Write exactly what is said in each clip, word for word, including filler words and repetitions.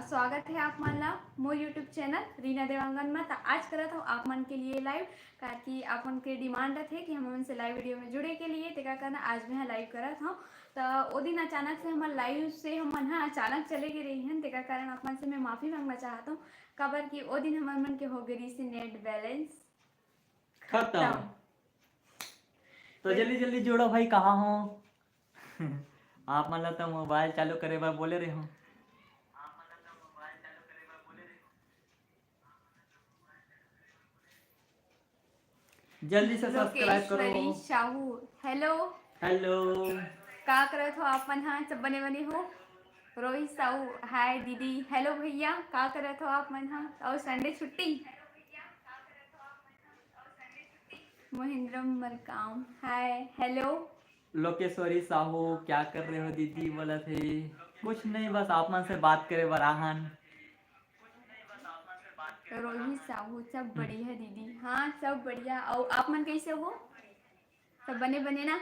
स्वागत है आप मन ला मोर YouTube चैनल रीना देवांगन में। त आज करत हूँ आप मन के लिए लाइव, काकि आप मन के डिमांड रथे कि हम मन से लाइव वीडियो में जुड़े के लिए, तेकर कारण आज मैं लाइव करत हूँ। त ओ दिन अचानक से हमर लाइव से हम मन ह अचानक चले गे रही हन, तेकर कारण आप मन से मैं माफी मांगना चाहत हूँ, काबर कि ओ दिन हमर मन के हो गे रही नेट बैलेंस खत्म। खत्म। तो जल्दी जल्दी जोड़ो भाई, कहाँ हो? आप मन ला तो मोबाइल चालू करे बर बोले रहे हो। जल्दी से सब्सक्राइब करो। लोकेश्वरी साहू, हेलो। हेलो। का करत हो आप मन? हाँ, सब बने बने हो? रोहित साहू, हाय दीदी। हेलो भैया, का करत हो आप मन? हाँ, और संडे छुट्टी? महेंद्र मरकाम, हाय, हेलो। लोकेश्वरी साहू, क्या कर रहे हो दीदी? बोला थे कुछ नहीं, बस आप मन से बात करे बर आहन। रोहित साहू, सब बढ़िया दीदी। हाँ, सब बढ़िया। और आप मन कैसे हो? सब बने बने ना?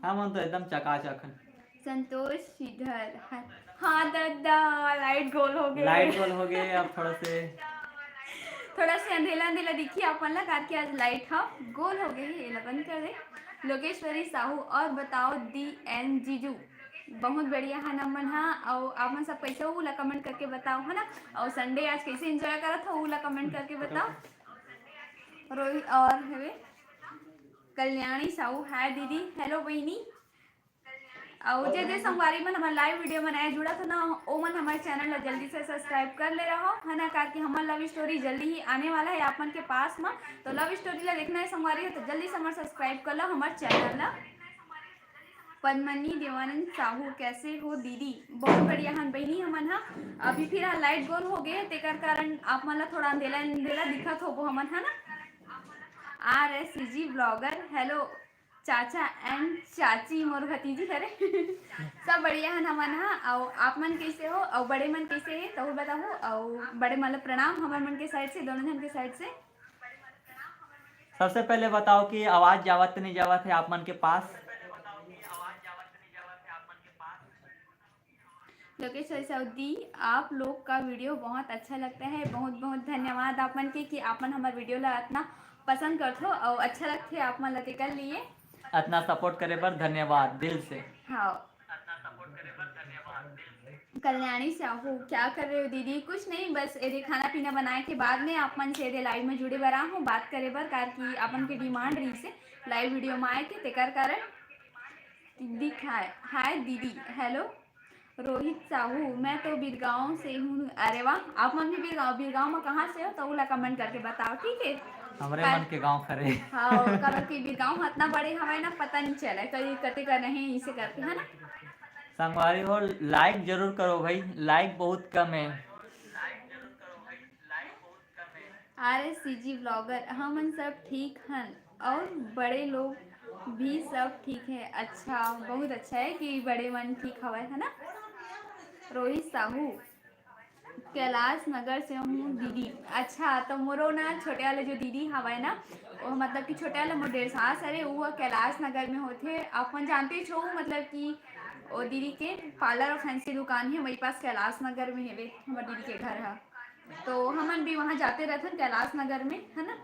हमन तो एकदम चकाचक हन। संतोष श्रीधर, हाँ, हाँ दादा, लाइट गोल हो गए। लाइट गोल हो गए, अब थोड़ा से थोड़ा से अंधेला अंधेला दिखी आप मन ला, काकि आज लाइट ह गोल हो गए हे, एला बंद कर दे। लोकेश्वरी साहू, और बताओ दी एन जीजू, बहुत बढ़िया है ना मन हा। और आप मन सब कैसे हो, उला कमेंट करके बताओ, है ना। और संडे आज कैसे एंजॉय करत हो, उला कमेंट करके बताओ। रोहित और हवे कल्याणी साहू, हाय दीदी, हेलो बहिनी। अउ जे जे संगवारी मन हमर लाइव वीडियो में नया जुड़त हो ना, ओ मन हमर चैनल ला जल्दी से सब्सक्राइब कर ले रहो, है ना, काकि हमर लव स्टोरी जल्दी ही आने वाला है आप मन के पास में। तो लव स्टोरी ला देखना है संगवारी हो, तो जल्दी से हमर सब्सक्राइब कर लो हमर चैनल ला। पद्मनी देवानंद साहू, कैसे हो दीदी? बहुत बढ़िया हन बहिनी हमन हा। अभी फिर हा लाइट गोल हो गए, तेकर कारण आप मन ला थोड़ा अंधेला अंधेला दिखत होबो हमन, है ना। आर एस सी जी ब्लॉगर, हेलो चाचा एंड चाची, मोर भतीजी हरे। सब बढ़िया हन हमन हा। अउ आप मन कैसे हो, अउ बड़े मन कैसे हे, तहु बताहू। अउ बड़े मन ला प्रणाम हमर मन के साइड से, दोनों जन के साइड से। सबसे पहले बताओ कि आवाज जावत तो नहीं जावत है आप मन के पास? लोकेश्वरी साहू दी, आप लोग का वीडियो बहुत अच्छा लगता है। बहुत बहुत धन्यवाद आप मन के कि आप मन हमर वीडियो ला इतना पसंद करथो और अच्छा लगथे आप मन ला, तेकर लिए इतना सपोर्ट करे बर धन्यवाद दिल से। हाँ। कल्याणी साहू, क्या कर रहे हो दीदी? कुछ नहीं, बस एदे खाना पीना बनाए के बाद में आप मन से एदे लाइव में जुड़े बर आ हूँ, बात करे बर, काकि आप मन के डिमांड रही से लाइव वीडियो में आए के, तेकर कारण दिखाए। हाय दीदी, हेलो। रोहित साहू, मैं तो बिरगांव से हूँ। अरे वाह, आप मन भी बिरगांव, बिरगांव में कहाँ से हो तो उला कमेंट करके बताओ, ठीक है? हमरे मन के गांव खरे। हाँ, काबर कि बिरगांव ह इतना बड़े हवय ना, पता नहीं चले कई कते का नहीं, इसे करके, है ना? संगवारी हो, लाइक जरूर करो भाई, लाइक बहुत कम है। आर एस सी जी ब्लॉगर, हमन सब ठीक हन और बड़े लोग भी सब ठीक है। अच्छा, बहुत अच्छा है कि बड़े मन ठीक हवय, है ना? रोहित साहू, कैलाश नगर से हूँ दीदी। अच्छा, तो मोरो ना छोटे वाले जो दीदी हवय ना, वो मतलब कि छोटे वाले मोर डेढ़ सास हरे, वो कैलाश नगर में होथे। अपन जानते छो, मतलब कि वो दीदी के पार्लर और फैंसी दुकान है, वही पास कैलाश नगर में हेवे हमर दीदी के घर है। तो हमन भी वहाँ जाते रहथन कैलाश नगर में, है ना?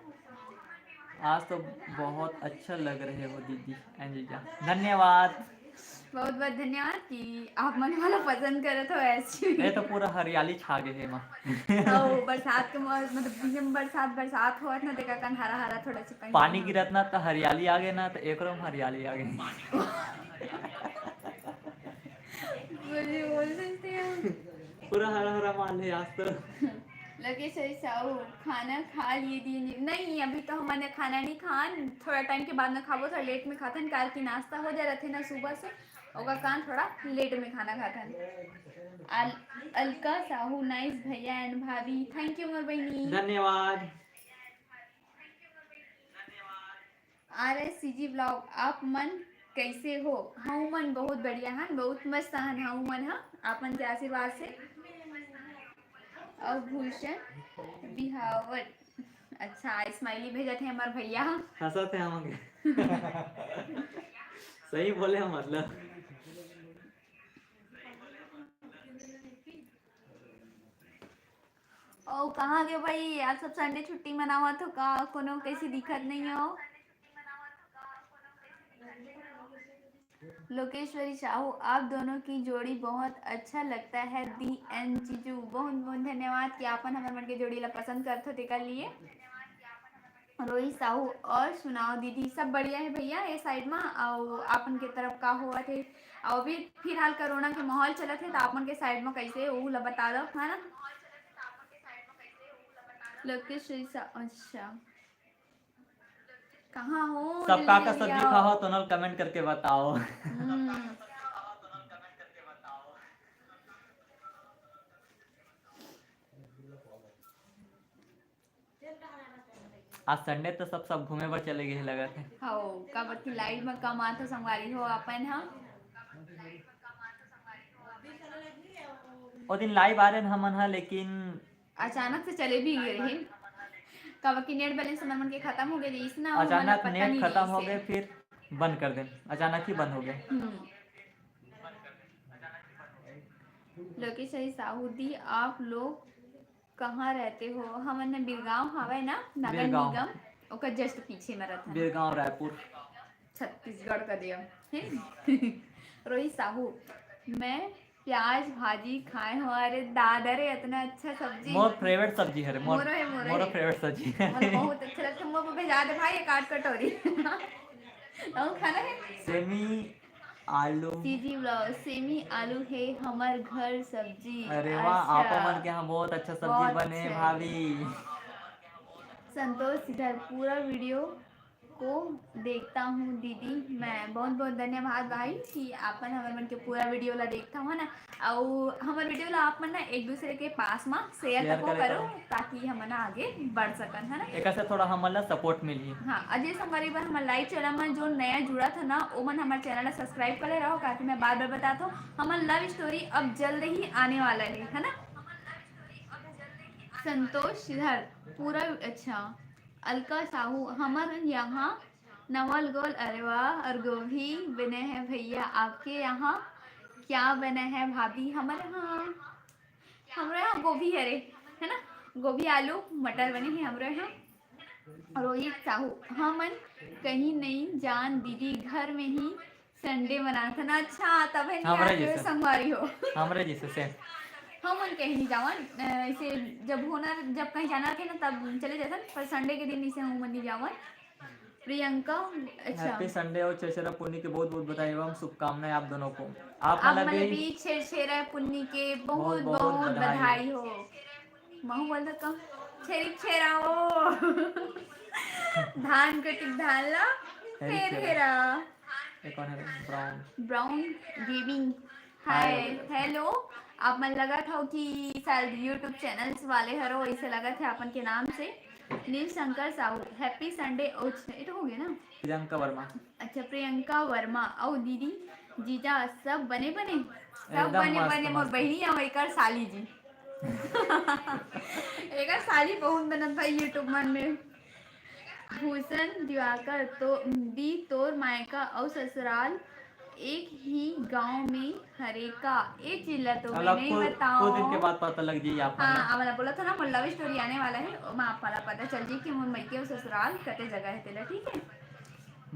आज तो बहुत अच्छा लग रहे हो दीदी and जीजा, धन्यवाद। बहुत बहुत धन्यवाद कि आप मन वाला पसंद करत हो ऐसी। ये तो पूरा हरियाली छा गए है माँ। ओ, बरसात के मौ-, मतलब बीच में बरसात, बरसात होत ना, देखा कन हरा हरा थोड़ा सा कहीं पानी गिरत ना तो हरियाली आ गए ना, तो एकरो में हरियाली आ गए। बोलिए, बोल सकते हैं। पूरा हरा हरा माल है आज तो। लगे सही साहू, खाना खा लिए दिन? नहीं, अभी तो हमने खाना नहीं खान, थोड़ा टाइम के बाद में खाबो, थोड़ा लेट में खाथन, काल की नाश्ता हो जा रहे थे ना सुबह से, ओकर कारण थोड़ा लेट में खाना खाथन। अल-, अलका साहू, नाइस भैया एंड भाभी, थैंक यू मोर बहिनी। धन्यवाद। आर एस सी जी ब्लॉग, आप मन कैसे हो? हमू मन बहुत बढ़िया हन, बहुत मस्त हन हमू मन ह, आप मन के आशीर्वाद से। और भूषण बिहावर, अच्छा, स्माइली भेजत है हमार भैया। हंसत है हमन के। सही बोले हम, मतलब। कहाँ गए भाई? आप सब Sunday छुट्टी मनावत हो का? कोनो कैसे दिखत नहीं हो? लोकेश्वरी साहू, आप दोनों की जोड़ी बहुत अच्छा लगता है। दी एन जीजू, बहुत बहुत धन्यवाद कि आपन हमर मन के जोड़ी ला पसंद करत हो तेकर लिए। रोहित साहू, और सुनाओ दीदी? सब बढ़िया है भैया ये side मा। अउ आपन के तरफ का होवत है? अउ अभी फिलहाल कोरोना के माहौल चलत है, तो आपन के side मा कैसे, ओहू ला बता दो, है ना? लोकेश्वरी साहू, अच्छा, कहाँ हो? सब का का सब्जी खाओ, तो नल comment करके बताओ। हम्म। आज Sunday तो सब, सब घूमे बर चले गए लगत है। हव, काबर कि live में कम आथो संगवारी हो अपन ह। ओ दिन live आ रहे हमन ह, लेकिन अचानक से चले भी गए रहे, काबर कि net balance हमर मन के खत्म हो गए रहिस ना, हमन ला अचानक पता net नहीं खत्म हो गए, फिर बंद कर देन, अचानक ही बंद हो गए। हम्म। लोकेश्वरी साहू दी, आप लोग कहाँ रहते हो? हमन न बिरगांव हावय ना, नगर निगम, ओकर just पीछे में रहथन। बिरगांव, रायपुर। छत्तीसगढ़ का दिया है। रोहित साहू, मैं प्याज भाजी खाए हो। अरे दादा रे, इतना अच्छा सब्जी। मोर favourite सब्जी हरे, मोर, मोरो है, मोरो मोरो है। Favourite सब्जी है। मोर बहुत अच्छा लगता है, मोर को भेजा दे भाई एक आध कटोरी। और खाना है? सेमी आलू। सीजी vlog, सेमी आलू है हमर घर सब्जी। अरे वाह, अच्छा। आपो मन के यहाँ बहुत अच्छा सब्जी बहुत बने अच्छा। भाभी। संतोष इधर पूरा video को देखता हूँ दीदी मैं। बहुत बहुत धन्यवाद भाई कि आपन हमर मन के पूरा video ला देखता हो ना। अउ हमर video ला आप मन ना एक दूसरे के पास मा share तको करो, ताकि हमन आगे बढ़ सकन, है ना? एकर से थोड़ा हमन ला support मिलही। हाँ, अजय संगवारी बर हमर live channel में जो नया जुड़ा था ना, ओमन हमर channel ला subscribe कर ले रहो, काकि मैं बार बार बतात हूँ, हमर love story अब जल्द ही आने वाला है, है ना? संतोष सिद्धार्थ पूरा, अच्छा, अलका साहू, हमर यहाँ नवल गोल, अरे वाह, और गोभी बने हैं भैया, आपके यहाँ क्या बने हैं भाभी? हमर यहाँ, हमरे यहाँ गोभी हरे, है ना, गोभी, आलू, मटर बने हैं हमरे यहाँ। रोहित साहू, हमन कहीं नहीं जान दीदी, घर में ही Sunday मनाथन। अच्छा, तब है नहीं हमरे आते हुए जैसे। संगवारी हो। हमरे जैसे same। हमन कहीं नहीं जावन, अ, ऐसे जब होना, जब कहीं जाना रहे ना, तब चले जाथन, पर Sunday के दिन इसे हमन नहीं जावन। प्रियंका, अच्छा। Happy Sunday और छेरछेरा पुन्नी के बहुत बहुत बधाई एवं शुभकामनाएं आप दोनों को। आप आप मन ला मन भी भी छेरछेरा पुन्नी के बहुत बहुत बहुत बहुत बधाई। बधाई हो। महू बोल दो कम, छेरी छेरा ओ। धान कटिक धान ला छेरी फेर छेरा। फेरा। ये कौन है? Brown। Brown Gaming। Hi, hi, hello। आप मन लगत हो कि शायद YouTube channels वाले हरो, ऐसे लगत है अपन के नाम से। नील शंकर साहू, Happy Sunday। ओ, ये तो हो गया ना। प्रियंका वर्मा। अच्छा, प्रियंका वर्मा। अउ दीदी, जीजा, सब बने बने? सब एकदम बने मस्त, बने। मोर मस्त। बहिनी अउ एकर साली जी। एकर साली बहुत बनत भाई YouTube मन में। भूषण दिवाकर, तो दी तोर मायका अउ ससुराल एक ही गांव में हरे का? ए चीज ला तो मैं अला नहीं कुछ, बताओ। कुछ दिन के बाद पता लग जाई आप मन ला। हाँ, अब बोला था ना, मोर love story आने वाला है, ओमा आप मन ला पता चल जाई कि मोर मइके अउ ससुराल कते जगह है तेला, ठीक है?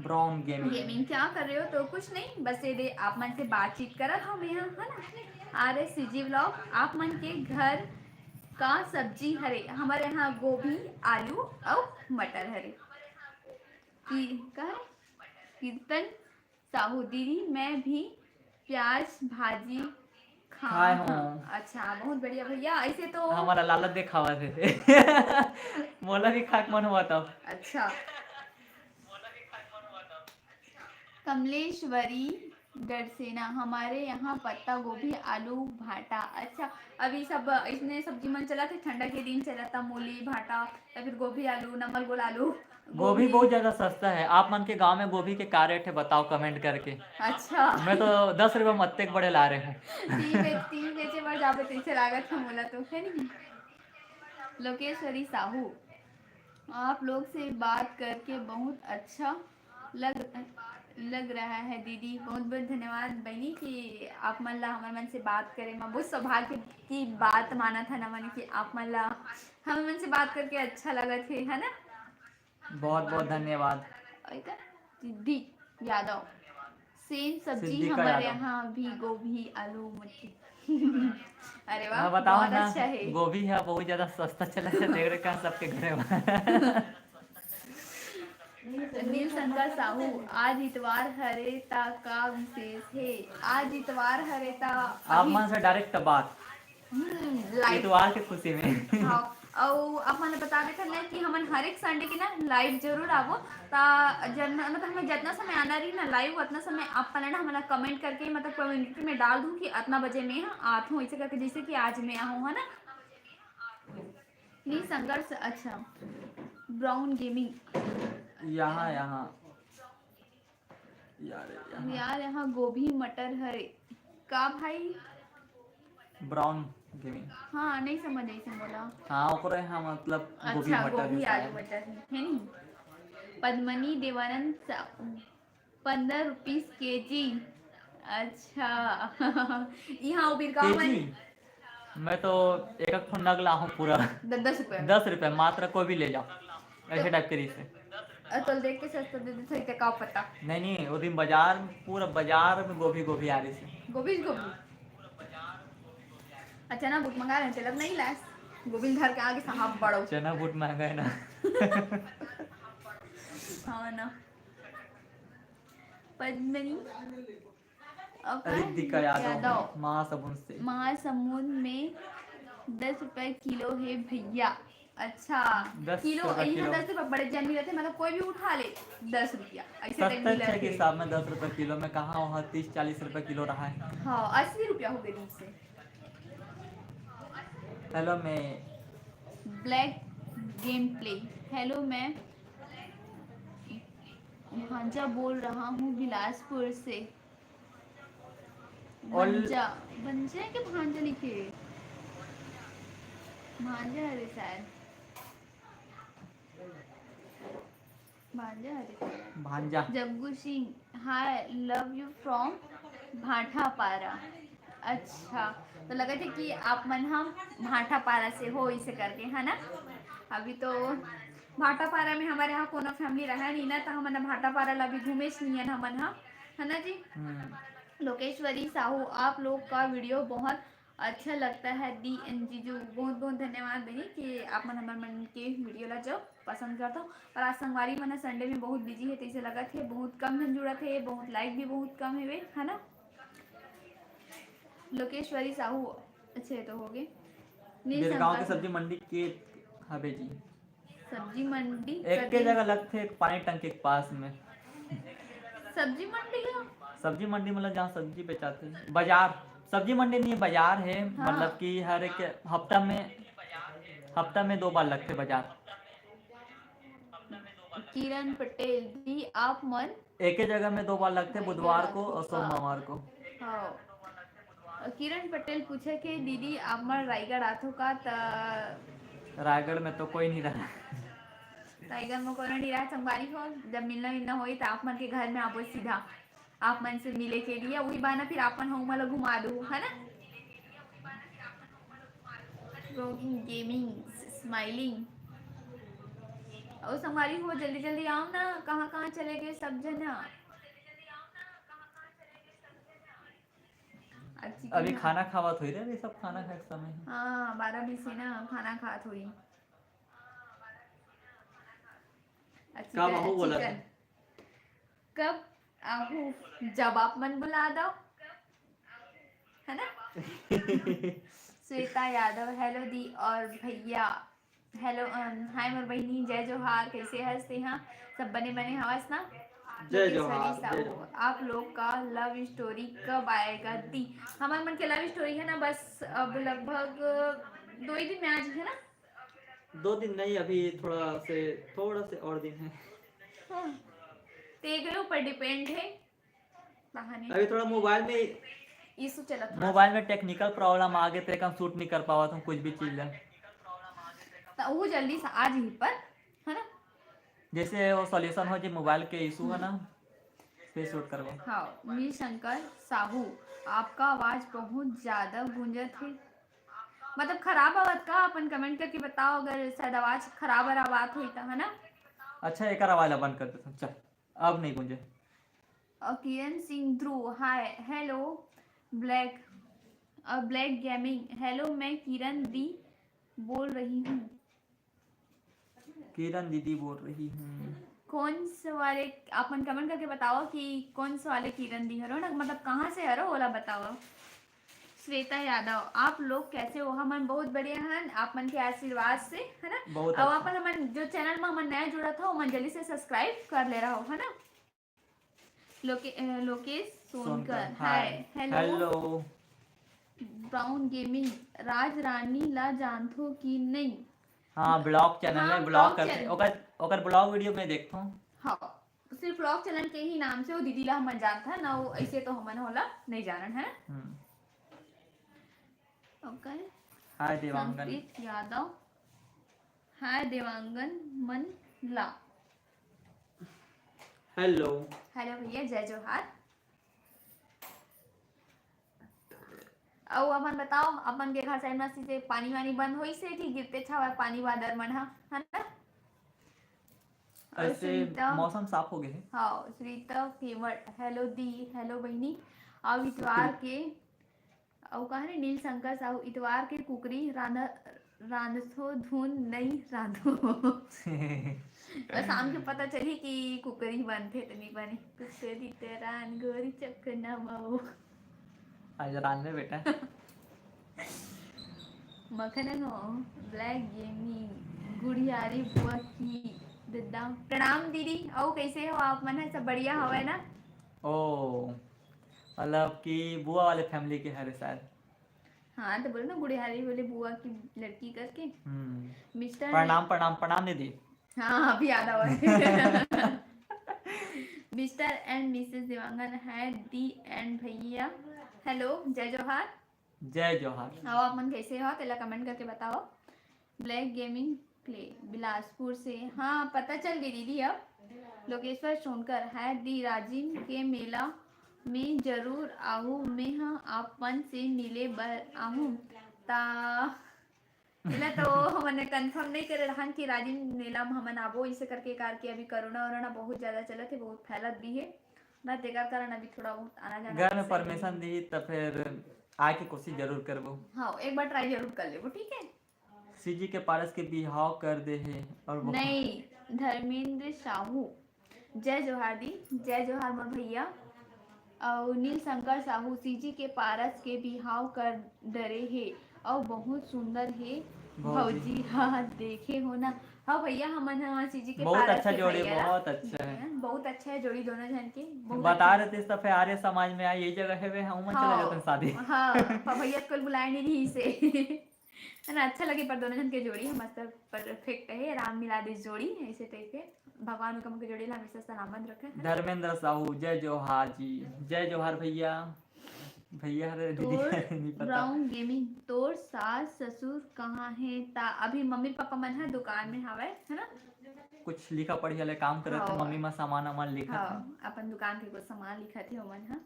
Brown Gaming। Gaming क्या कर रहे हो? तो कुछ नहीं, बस ये दे आप मन से बातचीत करत हूँ मैं, है ना? RSCG vlog, आप मन के घर का सब्जी हरे? हमारे यहाँ गोभी, आलू अउ मटर हरे। की, का है? कीर्तन साहू, दीदी, मैं भी प्याज भाजी खाए खाए हूँ। हूँ। अच्छा, बहुत बढ़िया भैया। ऐसे तो हमारा लालच देखावा थे। मोला भी खाक मन हुआ तब। अच्छा। कमलेश्वरी डरसेना, हमारे यहाँ पत्ता गोभी, आलू, भाटा। अच्छा, अभी सब इसने सब्जी मन चला थे, ठंडा के दिन चला था, मूली, भाटा, या फिर गोभी, आलू, नंबल गोल आलू। गोभी गोभी। बहुत ज्यादा सस्ता है। आप मन के गांव में गोभी के का rate है, बताओ comment करके। अच्छा। मैं तो दस रुपए में अत्तेक बड़े ला रहे हूँ। तीन बेच, तीन बेचे बर जाबे तैसे लागत है मोला तो, है नहीं? लोकेश्वरी साहू, आप लोग से बात करके बहुत अच्छा लग, लग रहा है दीदी। बहुत बहुत धन्यवाद बहिनी कि आप मन ला हमर मन से बात करे म बहुत सौभाग्य की बात मानत हन हमन कि आप मन ला हमर मन से बात करके अच्छा लगत हे, है ना? बहुत बहुत धन्यवाद। और का? सिद्धि यादव, सेम सब्जी सिद्धि का हमारे यादव। यहाँ भी, गोभी, आलू, मटर। अरे वाह, हाँ, बताओ बहुत ना, अच्छा है। गोभी है बहुत ज्यादा सस्ता चला है, देख रहे हैं सबके घरे में। नील शंका साहू, आज इतवार हरे ता का विशेष हे? आज इतवार हरे ता आप अभी मन से डायरेक्ट बात हम्म, लाइव। इतवार के खुशी में। हाँ, अउ आप मन बता देथन ना कि हमन हर एक संडे के ना लाइव जरूर आबो। ता जन, मतलब हमें जितना समय आना रही ना लाइव, उतना समय आप मन ना हमन कमेंट करके, मतलब कम्युनिटी में डाल दूँ कि अतना बजे मैं आत हूँ, ऐसे करके, जैसे कि आज मैं आहूँ, है ना? नहीं, संघर्ष, अच्छा, ब्राउन गेमिंग। यहाँ, यहाँ। यार, यहाँ। यार, यहाँ गोभी मटर हरे का भाई? Brown gaming. हाँ, नहीं समझ आई से बोला। हाँ, ओकरे यहाँ मतलब गोभी अच्छा, मटर गोभी है आलू शायद। मटर है, है नहीं? पद्मनी देवानंद सा-, पन्द्रह रुपीस केजी। अच्छा। यहाँ उबिर का केजी? मैं तो एक एक ठो नग लाहूँ पूरा। द-, दस रुपया। दस रुपया मात्र, कोई भी ले जाओ, ऐसे टाइप के रहिस हे। अ, तोल देख के सस्ता दे देथे, ते का पता। नहीं, नहीं, वो दिन बाजार में, पूरा बाजार में गोभी, गोभी आ रहिस हे। गोभी, गोभी। अच्छा ना, बूट मंगा रहे थे, लग नहीं लास। गोभी धर के आगे साहब बड़ो। चना बूट महंगा है ना। हाँ ना। पद्मनी। और का है? रिद्धिका यादव, यादव। महासमुंद से। महासमुंद में दस रुपए किलो है भैया। अच्छा, दस किलो, रुपए यहाँ किलो। दस रुपए बड़े जन मिलत हे, मतलब कोई भी उठा ले, दस रुपया, ऐसे टाइप सस्ता मिलत अच्छा के हे। हिसाब में दस रुपए किलो में कहाँ वहाँ तीस चालीस रुपए किलो रहा है। हाँ, अस्सी रुपया हो गए से। हेलो मैं ब्लैक गेम प्ले। हेलो, मैं भांजा बोल रहा हूँ बिलासपुर से। और भांजा, भांजा है कि भांजा लिखे? भांजा है रे शायद। भांजा हरे। भांजा। Jaggu Singh, hi, love you from Bhatapara. अच्छा, तो लगत हे कि आप मन हम भाटापारा से हो, इसे करके, है ना? अभी तो भाटापारा में हमारे यहाँ कोनो फैमिली रहा नहीं ना, तो हमन भाटापारा ला भी घूमेच नहीं हन हमन ह, है ना जी? हम्म। लोकेश्वरी साहू, आप लोग का वीडियो बहुत अच्छा लगता है दी एन जीजू। बहुत बहुत धन्यवाद बहिनी कि आप मन हमर मन के वीडियो ला जो पसंद करत हो। और आज संगवारी मन ह संडे में बहुत बिजी हे, तइसे लगत हे बहुत कम झन जुड़त हे, बहुत लाइक भी बहुत कम हेवे, है ना? लोकेश्वरी साहू, अच्छा, ये तो हो गए। नहीं, बिरगांव के संपर्क सब्जी मंडी के हवे जी। सब्जी मंडी एक के कते? जगह लगथे, एक पानी टंकी के पास में। सब्जी मंडी का? सब्जी मंडी मतलब जहाँ सब्जी बेचाथे, बाजार। सब्जी मंडी नहीं, बाजार है। हाँ। मतलब कि हर एक हफ्ता में, हफ्ता में दो बार लगथे बाजार। किरण पटेल जी, आप मन एके जगह में दो बार लगथे, बुधवार को और सोमवार को। हाँ। किरण पटेल पूछे के, "दीदी, आप मन रायगढ़ आथो का?" त रायगढ़ में तो कोई नहीं रहा। रायगढ़ में कोनो नहीं रहा, संगवारी हो। जब मिलना मिलना होई, त आप मन के घर में आबो सीधा, आप मन से मिले के लिए। वही बहाना फिर आप मन हमला घुमा दो, है ना? Rocking Gaming, Smiling। और संगवारी हो, जल्दी जल्दी आओ ना, कहाँ कहाँ चले गए सब जना? अच्छी अभी खाना खावत होई रे, अभी सब खाना खाए के समय है। हाँ, बारह बीस है ना, खाना खात होई। अच्छी कब तरह आहू बोला चिकन। था? कब आहू? जब आप मन बुला दो, है ना? श्वेता यादव, हेलो दी और भैया। हेलो, अम, हाय मोर बहिनी, जय जोहार, कैसे हस तेहा? सब बने बने हवस ना? जय लोकेश्वरी जोहार, जय साहू, जोहार। आप लोग का लव स्टोरी कब आएगा दी? हमार मन के लव स्टोरी है ना, बस अब लगभग दो ही दिन में आ जी, है ना? दो दिन नहीं, अभी थोड़ा से, थोड़ा से और दिन है। हाँ। तो एकरे ऊपर डिपेंड है। कहानी। अभी थोड़ा मोबाइल में इशू चलत हे। मोबाइल में टेक्निकल प्रॉब्लम आ गए, तो हम शूट नहीं कर पावत हूँ कुछ भी चीज ला। तो वो जल्दी से आ जी पर, है ना? जैसे वो सॉल्यूशन हो जी मोबाइल के इशू है ना, फिर शूट करबो। हाँ, नील शंकर साहू, आपका आवाज बहुत ज्यादा गूंजत है। मतलब खराब आवत का? अपन कमेंट करके बताओ, अगर शायद आवाज खराब और आवाज हुई तो, है ना? अच्छा, एक आवाज ला बंद कर देता हूँ, चल, अब नहीं गूंजे। और Kiran Singh Dhruv, hi, hello black, black gaming, hello, मैं किरण दी बोल रही हूँ। किरण दीदी बोल रही हूँ। कौन से वाले, आप मन कमेंट करके बताओ कि कौन से वाले किरण दी हरो ना, मतलब कहाँ से हरो, ओला बताओ। श्वेता यादव, आप लोग कैसे हो? हमन बहुत बढ़िया हन, आप मन के आशीर्वाद से, है ना? बहुत और अच्छा। अपन हमन जो चैनल में हमन नया जुड़त हो, मन जल्दी से सब्सक्राइब कर ले रहो, है ना? लोके, अ, लोकेश सोनकर, सोनकर, हाय, हाय। हेलो। हेलो। ब्राउन गेमिंग, राज रानी ला जानथो कि नहीं? हाँ, ब्लॉग चैनल हाँ, में ब्लॉग ब्लॉग करथे। चैनल। ओकर ओकर ब्लॉग वीडियो में देखथों। हाँ, सिर्फ ब्लॉग चैनल के ही नाम से वो दीदी ला हमन जानथन, ना वो ऐसे तो हमन होला नहीं जानन, है ना? हम्म। ओके। हाय देवांगन। संस्कृत यादव, हाय देवांगन मन ला। हेलो। हेलो भैया, जय जोहार। अउ अपन बताओ, अपन के घर साइड में से पानी वानी बंद होइस हे कि गिरते छावा पानी बादर मन ह, है ना? अउ ऐसे सुनीता, मौसम साफ हो गए है। हाँ, सुनीता केवट, हेलो दी, हेलो बहिनी। अउ इतवार के, अउ कहा रे, नील शंकर साहू, इतवार के कुकरी रांध रांधथो धुन नई रांधो। बस शाम के पता चली कि कुकरी बनथे त नहीं बने। कुकरी ते रान गोरी चखना मऊ। आज रांध में बेटा। मखन हो, ब्लैक गेमिंग, गुड़ियारी बुआ की दद्दा। प्रणाम दीदी, अउ कैसे हो आप मन? सब बढ़िया हवय ना? ओ, मतलब कि बुआ वाले फैमिली के हरे शायद। हाँ, तो बोलो ना, गुड़ियारी वाले बुआ की लड़की करके। हम्म। मिस्टर प्रणाम, प्रणाम, प्रणाम दीदी। हाँ, अभी याद आवा। मिस्टर एंड मिसेस देवांगन है, दी एंड भैया। हेलो, जय जोहार। जय जोहार। अउ आप मन कैसे हो, तेला कमेंट करके बताओ। ब्लैक गेमिंग प्ले बिलासपुर से, हाँ, पता चल गई दीदी। अब लोकेश्वर सोनकर है, दी राजिम के मेला में जरूर आहू, मैं ह आप मन से मिले बर आहू। ता एला तो हमन कंफर्म नहीं करे रहन कि राजिम मेला में हमन आबो, इसे करके कार के अभी कोरोना वोरोना बहुत ज्यादा चलत है, बहुत फैलत भी है ना, तेकर कारण अभी थोड़ा बहुत आना जाना घर भी में सही परमिशन नहीं। दी त फिर आए के कोशिश जरूर करबो। हाँ, एक बार ट्राई जरूर कर लेबो, ठीक है? सीजी के पारस के बिहाव कर दे हे और वो नहीं, धर्मेंद्र साहू, जय जोहार दी, जय जोहार मोर भैया। अउ नील शंकर साहू, सीजी के पारस के बिहाव कर डरे हे, अउ बहुत सुंदर हे भौजी। भौजी। हाँ, देखे हो ना? हाँ भैया, हमन ह सीजी के बहुत पारस अच्छा के जोड़ी, भैया ला। बहुत अच्छा है। हैं, बहुत अच्छा है जोड़ी दोनों जन के, बहुत बता अच्छा। रहते तो फिर आर्य समाज में आ, यही जगह है वे, हम चला हाँ, जाते शादी। हाँ, पर भैया तो कोई बुलाए नहीं रही से। है ना, अच्छा लगे, पर दोनों जन के जोड़ी ह मस्त परफेक्ट है, राम मिला दे जोड़ी, ऐसे टाइप के। भगवान उनका मुख्य जोड़ी ला हमेशा सलामत रखे, है ना? धर्मेंद्र साहू, जय जोहार जी। जय जोहार भैया। भैया हरे दीदी तोर नहीं पता। ब्राउन गेमिंग, तोर सास ससुर कहाँ है? ता अभी मम्मी पापा मन ह दुकान में हवय, है ना? कुछ लिखा पढ़ी वाले काम करत है, हाँ। मम्मी मा सामान वामान लिखत है। हाँ, अपन दुकान के कुछ सामान लिखत है ओमन ह।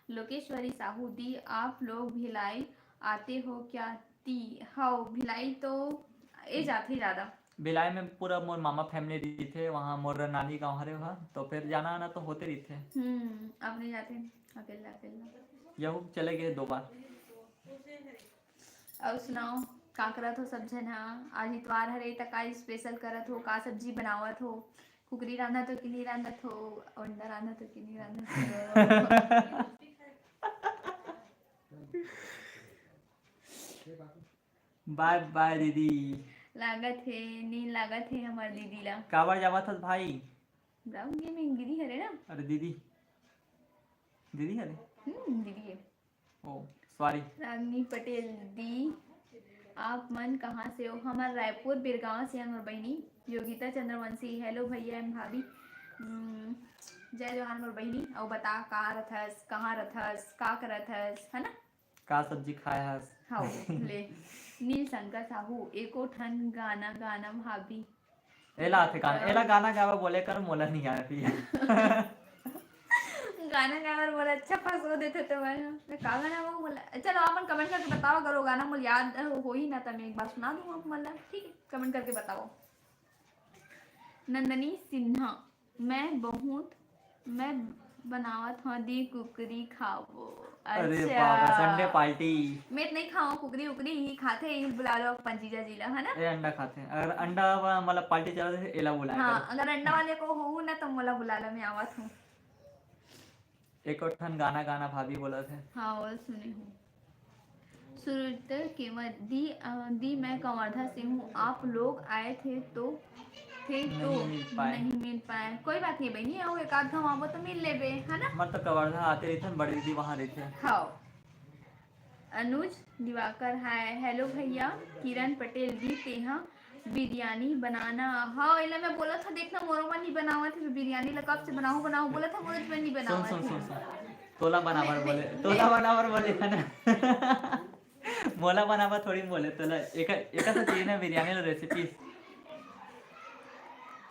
लोकेश्वरी साहू दी, आप लोग भिलाई आते हो क्या? ती, हाँ, भिलाई तो ए जाथे ज्यादा। भिलाई में पूरा मोर मामा फैमिली रहिथे, वहाँ मोर नानी गांव हरे वहाँ, तो फिर जाना आना तो होते रहिथे। हम्म, अब नहीं जाते, अकेला अकेला। यहू चले गए दो बार। अउ सुनाओ, का करत हो सब झन ह? आज इतवार हरे, त का स्पेशल करत हो? का सब्जी बनावत हो? कुकरी रांधत हो कि नहीं रांधत हो? अंडा रांधत हो कि नहीं रांधत हो? बाय बाय दीदी। लागत हे, नींद लागत हे हमर दीदी ला। काबर जावत हस भाई? ब्राउन गेमिंग दीदी हरे ना? अरे दीदी, दीदी हरे? हम्म, दीदी है। ओ सॉरी। रागनी पटेल दी, आप मन कहाँ से हो? हमर रायपुर बिरगांव से हमर बहिनी योगिता चंद्रवंशी। हेलो भैया एंड भाभी। हम्म, जय जोहार मोर बहिनी। अउ बता, का रथस, कहाँ रथस, का करत हस, है ना? का सब्जी खाए हस? हाउ, ले। नील शंकर साहू, एको ठन गाना गाना भाभी। एला आथे गाना, एला गाना गावा बोले कर, मोला नहीं आया फिर। गाना गाए बर बोला, अच्छा फंसो देथे तो मैं, मैं का गाना गाऊं बोला। चलो, आप मन comment करके बताओ, अगर वो गाना मोला याद हो, होही ना, तो मैं एक बार सुना दूं आप मन ला, ठीक है? Comment करके बताओ। नंदनी सिन्हा, मैं बहुत, मैं बनावत हूँ दी कुकरी खाबो। अरे अच्छा। बाबा, Sunday party। मैं तो नहीं खाऊं कुकरी उकरी, यही खाथे, यही बुला लो अपन जीजा जी ला, है ना? ए, अंडा खाथे। अगर अंडा वाला party चलत हे, एला बुलाए हाँ, करो। अगर अंडा वाले को हो ना, तो मोला बुला लो, मैं आवत हूँ। एक ठन गाना गाना भाभी बोलत हे। हाँ, वो सुने हूँ। सुरत केवल दी, अ, दी मैं कवर्धा से हूँ, आप लोग आए थे तो, थे तो नहीं मिल पाए। नहीं मिल पाए। कोई बात नहीं बहनी, आओ एक आध घाव आबो तो मिल लेबे, है ना? मैं तो कवर्धा आते रहिथन, बड़ी दीदी वहाँ रहिथे। हाँ। अनुज दिवाकर, हाय, हेलो भैया। किरण पटेल, दी तेहा बिरयानी बनाना। हाँ, एला मैं बोलत हूँ, देखना मोरो मन नहीं बनावत है बिरयानी ला, कब से बनाऊँ बनाऊँ बोलत हूँ, मोरो मन नहीं सुन, बनावत सुन, है। सुन, सुन। तोला बनावर बोले, तोला बनावर बोले, है ना? मोला बनावर थोड़ी बोले, तोला एक, एक तो चाहिए ना बिरयानी ला recipe।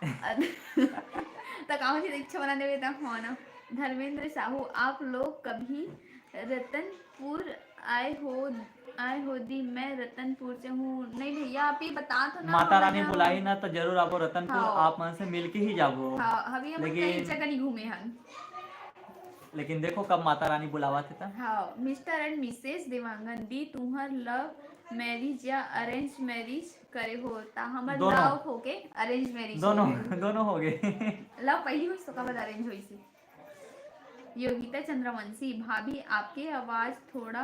त का होथे, इच्छा बना देवे त, हाँ ना। धर्मेंद्र साहू, आप लोग कभी रतनपुर आए हो, आए हो दी? मैं रतनपुर से हूँ। नहीं भैया, आप ये बता तो ना माता हमें रानी ना। बुलाई ना, तो जरूर आबो रतनपुर, हाँ। आप मन से मिल के ही जाबो। हाँ, अभी हम लेकिन कहीं जगह नहीं घूमे हन। लेकिन देखो कब माता रानी बुलावत हे त। हाँ, Mister and Missus देवांगन दी, तुम्हर love marriage या arrange marriage करे हो? ता हमर दोनों। Love होके arrange marriage दोनों, होगे। दोनों होगे। Love पहली होइस तो ओकर बाद arrange होइस। योगिता चंद्रवंशी, भाभी आपके आवाज थोड़ा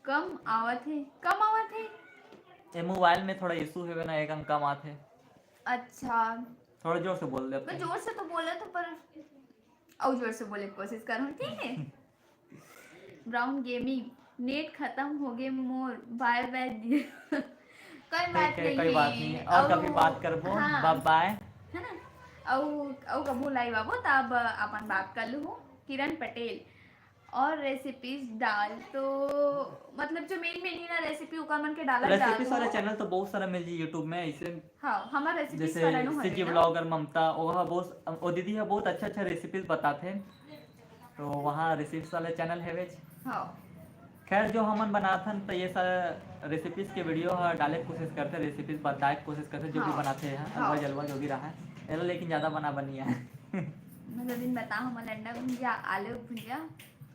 कम आवत हे। कम आवत हे? ये mobile में थोड़ा issue हेवे ना, एक कम आत हे। अच्छा। थोड़ा जोर से बोल दे मैं अपने। जोर से तो बोलत हूँ, पर अउ जोर से बोले के कोशिश करूँ, ठीक है? Brown Gaming, net खत्म होगे मोर, bye bye। कोई बात ठीक है, नहीं कोई है। बात नहीं, और अउ, कभी बात करबो। हाँ। Bye bye। है ना? अउ, अउ कभू live आबो, तब अपन बात कर लूँ। किरण पटेल, और recipes डाल तो, मतलब, जो main main ही ना recipe, ओकर मन के डालत recipes डालत वाला हो। Channel तो बहुत सारा मिल जी YouTube में, ऐसे हाँ, हमार recipes जैसे वाला नो CG हवे ना। Vlogger ममता, वो हा बहुत, वो दीदी हा बहुत अच्छा अच्छा recipes बताथे, तो वहाँ recipes वाला channel हेवे। हाँ। खैर, जो हमन बनाथन, तो ये सारा recipes के video हा डाले के कोशिश करथे, recipes बताए के कोशिश करथे, जो भी हाँ। बनाथे, हाँ। हलवा जलवा जो भी रहा है, एला लेकिन ज्यादा बना बनिया है। मतलब, दिन बताओ, हमन अंडा भुंजिया, आलू भुंजिया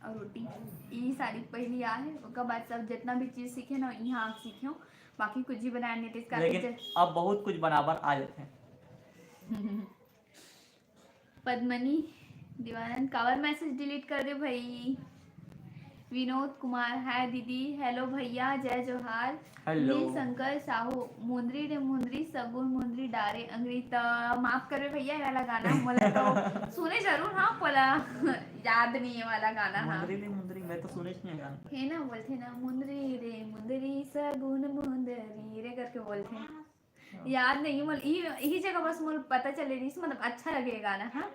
और रोटी, ई सारी पहली आ है। ओकर बाद सब जितना भी चीज सीखे ना, यहाँ आप सीखे हो, बाकी कुछ भी बनाए नहीं, तो इसका लेकिन पीछे अब बहुत कुछ बनाबर आ जाथे। पद्मनी दीवानंद काबर message delete कर दे भाई। विनोद कुमार, हाय दीदी। हेलो भैया, जय जोहार। हेलो। नील शंकर साहू, मुंदरी रे मुंदरी, सगुन मुंदरी डारे अंगरी। त माफ करबे भैया, ये वाला गाना मोला तो सुने जरूर, हाँ, पोला याद नहीं है वाला गाना, हाँ। मुंदरी रे मुंदरी, मैं तो सुने नहीं गाना। है ना, बोलते ना, मुंदरी रे मुंदरी, सगुन मुंदरी रे करके बोलते हैं। याद नहीं मोल, यही, यही जगह बस मोल पता चले रहिस, मतलब, अच्छा लगे गाना, हाँ।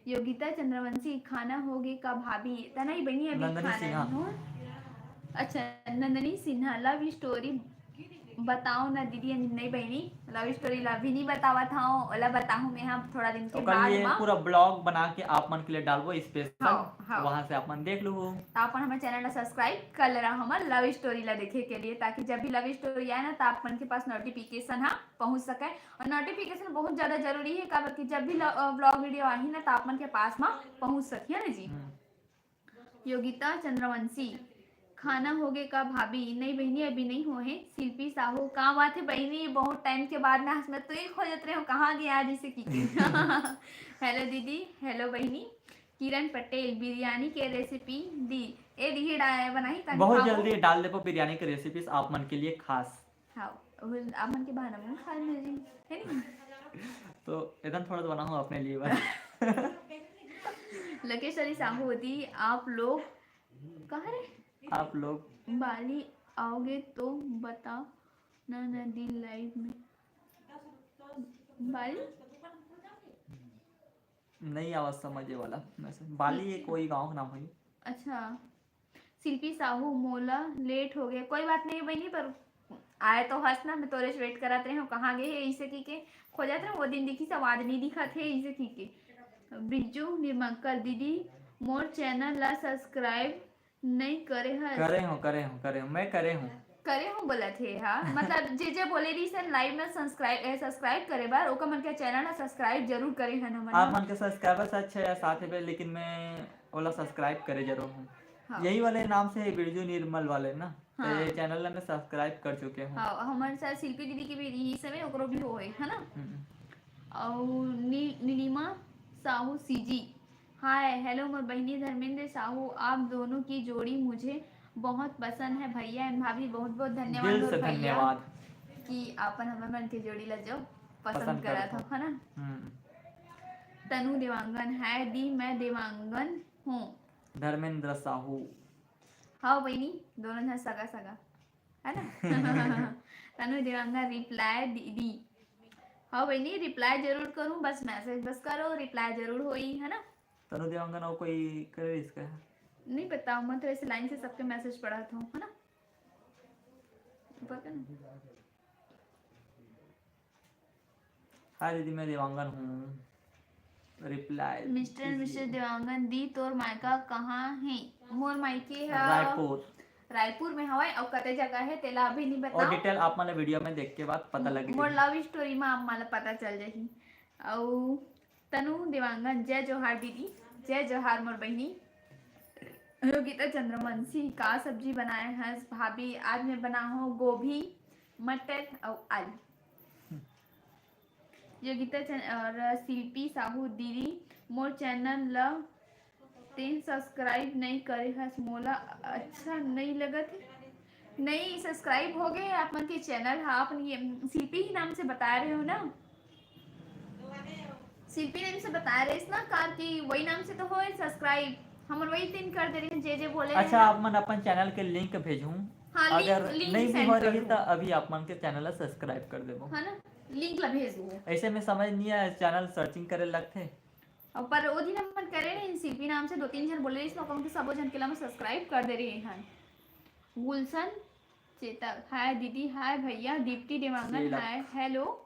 योगिता चंद्रवंशी, खाना हो गे का भाभी? त नहीं बनी, अभी नंदनी खाना सिन्हा। नहीं हो। अच्छा, नंदनी सिन्हा, love story बताओ ना दीदी। नहीं बनी, love story ला भी नहीं बतावत हूँ, ओला बताहूँ मैं, हाँ, थोड़ा दिन के ओकर बाद लिए मा। पूरा vlog बना के आप मन के लिए डालबो special, हाँ, हाँ। वहाँ से आप मन देख लूहू। तो अपन हमारे channel ला subscribe कर ले रहा हमारे love story ला देखे के लिए, ताकि जब भी love story आए ना, तो आप मन के पास notification, हाँ, पहुँच सके। और notification बहुत ज्यादा जरूरी है, काबर कि जब भी ल-, अ, vlog video आही ना, तो आप मन के पास मा पहुँच सकी, है ना जी? हम्म। योगिता चंद्रवंशी, खाना हो गे का भाभी? नहीं बहिनी, अभी नहीं हो है। शिल्पी साहू, का बात है बहिनी, बहुत time के बाद ना, मैं तो ही खोजत रहे हूँ, कहाँ गया आज इसे की। हेलो दीदी, हेलो बहिनी। किरण पटेल, बिरयानी के recipe दी। ए दीदी, डा-, बनाही ताकि बहुत खाबो। जल्दी डाल देबो बिरयानी के recipes आप मन के लिए खास। हाँ, वो आप मन के बहाना में खा ले जी, है नी? तो इधर थोड़ा तो बनाओ अपने लिए बस। लकेश्वरी साहू दी, आप लोग कहाँ रे? आप लोग बाली आओगे तो बता ना, ना दिन live में। बाली? नहीं आवाज समझे वाला वैसे। बाली ये कोई गांव का नाम है। अच्छा। शिल्पी साहू, मोला late हो गया। कोई बात नहीं बहिनी, पर आए तो हस ना, मैं तोरे से wait करत रहे हूँ, कहाँ गए है, इसे की के खोजत रहे, वो दिन दिखी सब आज नहीं दिखत है, इसे की के। बिरजू निर्मंकल दीदी, मोर चैनल ला सब्सक्राइब नई करे हस। करे हो, करे हो, करे हो, मैं करे हूँ। करे हूँ बोलत हे, हाँ, मतलब जे जे बोले रहिस हे लाइव में सब्सक्राइब, ए, सब्सक्राइब करे बर ओकर मन के चैनल ला सब्सक्राइब जरूर करे हन हमन आप ह। मन के सब्सक्राइबर्स अच्छे या साथ में, लेकिन मैं ओला सब्सक्राइब करे जरूर हूँ। हाँ। यही वाले नाम से वीडियो निर्मल वाले ना, तो हाँ। ये चैनल ला मैं सब्सक्राइब कर चुके हूँ। हाँ, हमर साथ शिल्पी दीदी के भी यही समय ओकरो भी होए है ना। हम्म। और नी, Nilima Sahu CG, hi hello मोर बहिनी धर्मेंद्र साहू, आप दोनों की जोड़ी मुझे बहुत पसंद है भैया एंड भाभी। बहुत बहुत धन्यवाद दिल मोर से भैया धन्यवाद। कि आपन हमर मन के जोड़ी ला जो पसंद पसंद करा करत था, है ना। हम्म। तनु देवांगन, हाय दी मैं देवांगन हूँ। धर्मेंद्र साहू। हाँ बहिनी, दोनों झन सगा सगा, है ना। तनु देवांगन, रिप्लाई दीदी। हाँ बहिनी, रिप्लाई जरूर करूँ, बस मैसेज बस करो, रिप्लाई जरूर होई, है ना। तनु देवांगन और कोई करे इसका? नहीं पता, मैं तो ऐसे लाइन से सबके मैसेज पढ़ा था, है ना। ऊपर का ना। हाय दीदी, मैं देवांगन हूँ। रिप्लाई मिस्टर मिसेस देवांगन, दी तोर मायका कहाँ है? मोर मायके ह रायपुर। रायपुर में हवय। अउ कते जगह है तेला अभी नहीं और बताओ। डिटेल आप मन वीडियो में देख के बाद पता लगी। मोर लव स्टोरी में आप मन ला पता चल जाही। अउ तनु देवांगन, जय जोहार दीदी। जय जोहार मोर बहिनी। योगिता चंद्रवंशी, का सब्जी बनाए हस भाभी? आज मैं बनाहूँ गोभी, मटर अउ आलू। योगिता चंद और शिल्पी साहू, दीदी मोर चैनल ल तें सब्सक्राइब नई करे हस, मोला अच्छा नई लगत हे। नहीं, सब्सक्राइब हो गए आप मन के चैनल हा। आप ये शिल्पी ही नाम से बता रहे हो ना? शिल्पी नाम से बता रहे इस ना कार की, वही नाम से तो होए सब्सक्राइब। हमर वही दिन कर दे रहे हैं, जे जे बोले रहे अच्छा, ना। आप मन अपन चैनल के लिंक भेजहूँ। हाँ, लिंक, अगर लिंक नहीं भी सेंड हो कर रही दो। तो अभी आप मन के चैनल ला सब्सक्राइब कर देबो। है ना, लिंक ला भेज दो। ऐसे में समय नहीं आया, चैनल सर्चिंग करे लगथे। और पर वो दिन हमन करे रहे शिल्पी नाम से दो तीन जन बोले रहिस, ओकर के सबो जन के ला मैं सब्सक्राइब कर दे रहे हैं। गुलशन चेतक, हाय दीदी, हाय भैया। Deepti Dewangan, Chetak. Hi hello.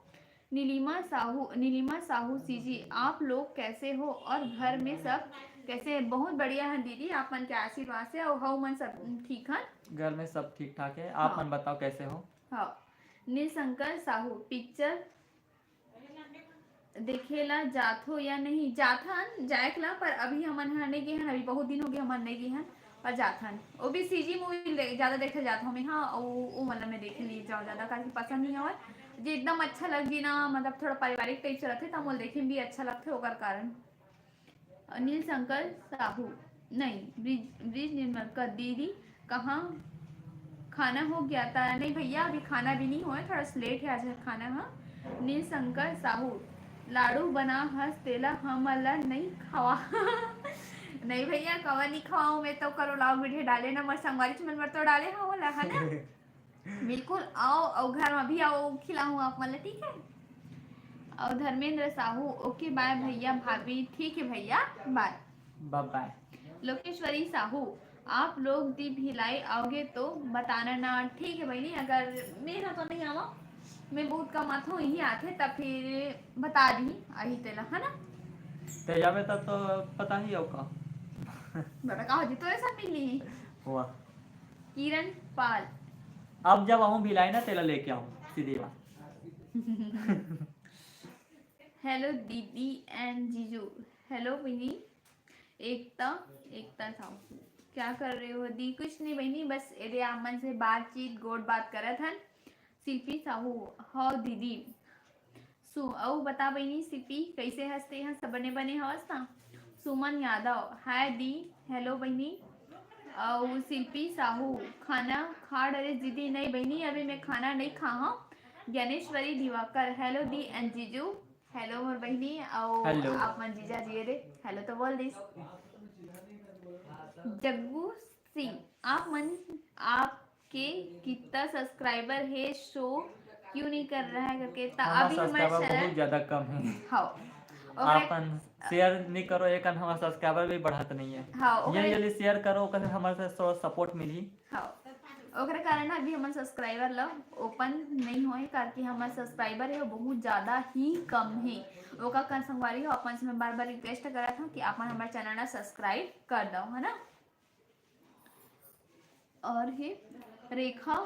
Nilima Sahu, Nilima Sahu CG, आप लोग कैसे हो और घर में सब कैसे हैं? बहुत बढ़िया है दीदी, आप मन के आशीर्वाद से। और हऊ मन सब ठीक हन? घर में सब ठीक ठाक है, आप हाँ। मन बताओ कैसे हो? हाँ। नीलशंकर साहू, पिक्चर देखे ला जाथो या नहीं? जाथन, जाए के ला, पर अभी हमन ह नहीं गे हन, अभी बहुत दिन हो गए हमन नहीं गे हन, पर जाथन। वो भी सीजी मूवी ज्यादा देखे जात हमें, हाँ, वो, वो मतलब मैं देखे नहीं जाओ ज्यादा, काहे कि पसंद नहीं हवय। जे एकदम अच्छा लग जी ना, मतलब थोड़ा पारिवारिक टाइप से रहते, त मोला देखे में भी अच्छा लगथे, ओकर कारण। अनिल शंकर साहू, नहीं, ब्रिज, ब्रिज निर्मलकर, दीदी कहाँ खाना हो गया था? नहीं भैया, अभी खाना भी नहीं हुआ है, थोड़ा सा लेट है आज खाना। हाँ, नील शंकर साहू, लाडू बना हस तेला हमन ला नहीं खवा। नहीं भैया, कवा नहीं खवाऊँ मैं तो, करो लाओ मीठे डाले ना, मोर संगवारी मन बर तो डाले हवं ला, है ना? बिल्कुल, आओ, आओ घर में भी आओ, खिलाऊँ आप मन ला, ठीक है? और धर्मेंद्र साहू, ओके बाय भैया भाभी, ठीक है भैया, बाय। बाय बाय। लोकेश्वरी साहू, आप लोग दी भिलाई आओगे तो बताना ना। ठीक है बहिनी, अगर मेरा तो नहीं आवा, मैं बहुत कम आता हूँ, यही आते तब फिर बता दी अही तेला, है ना? ते जाबे तब तो पता ही होगा। बता का हो जी, तोरे साथ मिली। वाह। किरण पाल। अब जब आऊँ भिलाई ना, तेला लेके आऊँ सीधी बात। हेलो दीदी एंड जीजू। हेलो बहिनी एकता, एकता साहू, क्या कर रहे हो दी? कुछ नहीं बहिनी, बस एदे आप मन से बातचीत, गोठ बात करत हन। शिल्पी साहू, हव दीदी। सु-, अउ बता बहिनी शिल्पी, कैसे हस ते ह? सब बने बने हवस ना? सुमन यादव, हाय दी, हेलो बहिनी। अउ शिल्पी साहू, खाना खा डरे दीदी? नहीं बहिनी, अभी मैं खाना नहीं खा हूँ। Dnyaneshwari Diwakar, hello di and जीजू। हेलो मोर बहिनी, अउ हेलो। आप मन जीजा जी रे हेलो तो बोल दिस। जग्गू सिंह, आप मन, आपके कितना सब्सक्राइबर है, शो क्यों नहीं कर रहा है करके? त हमारा अभी हमारे सब्सक्राइबर चैनल, बहुत ज्यादा कम है। हाँ, ओकरे, अपन शेयर नहीं करो, एक हमारा सब्सक्राइबर भी बढ़त नहीं है। हाँ, ये ओकरे, जल्दी शेयर करो, ओकर हमर से थोड़ा सपोर्ट मिली। हाँ, ओकरे कारण अभी हमर सब्सक्राइबर ला ओपन नहीं होए, काबर कि हमर सब्सक्राइबर हे, वो बहुत ज़्यादा ही कम हे। ओकर कारण संगवारी हो, अपन से मैं बार-बार रिक्वेस्ट करत हूँ कि अपन हमर चैनल ला सब्सक्राइब कर दो, है ना। और हे रेखा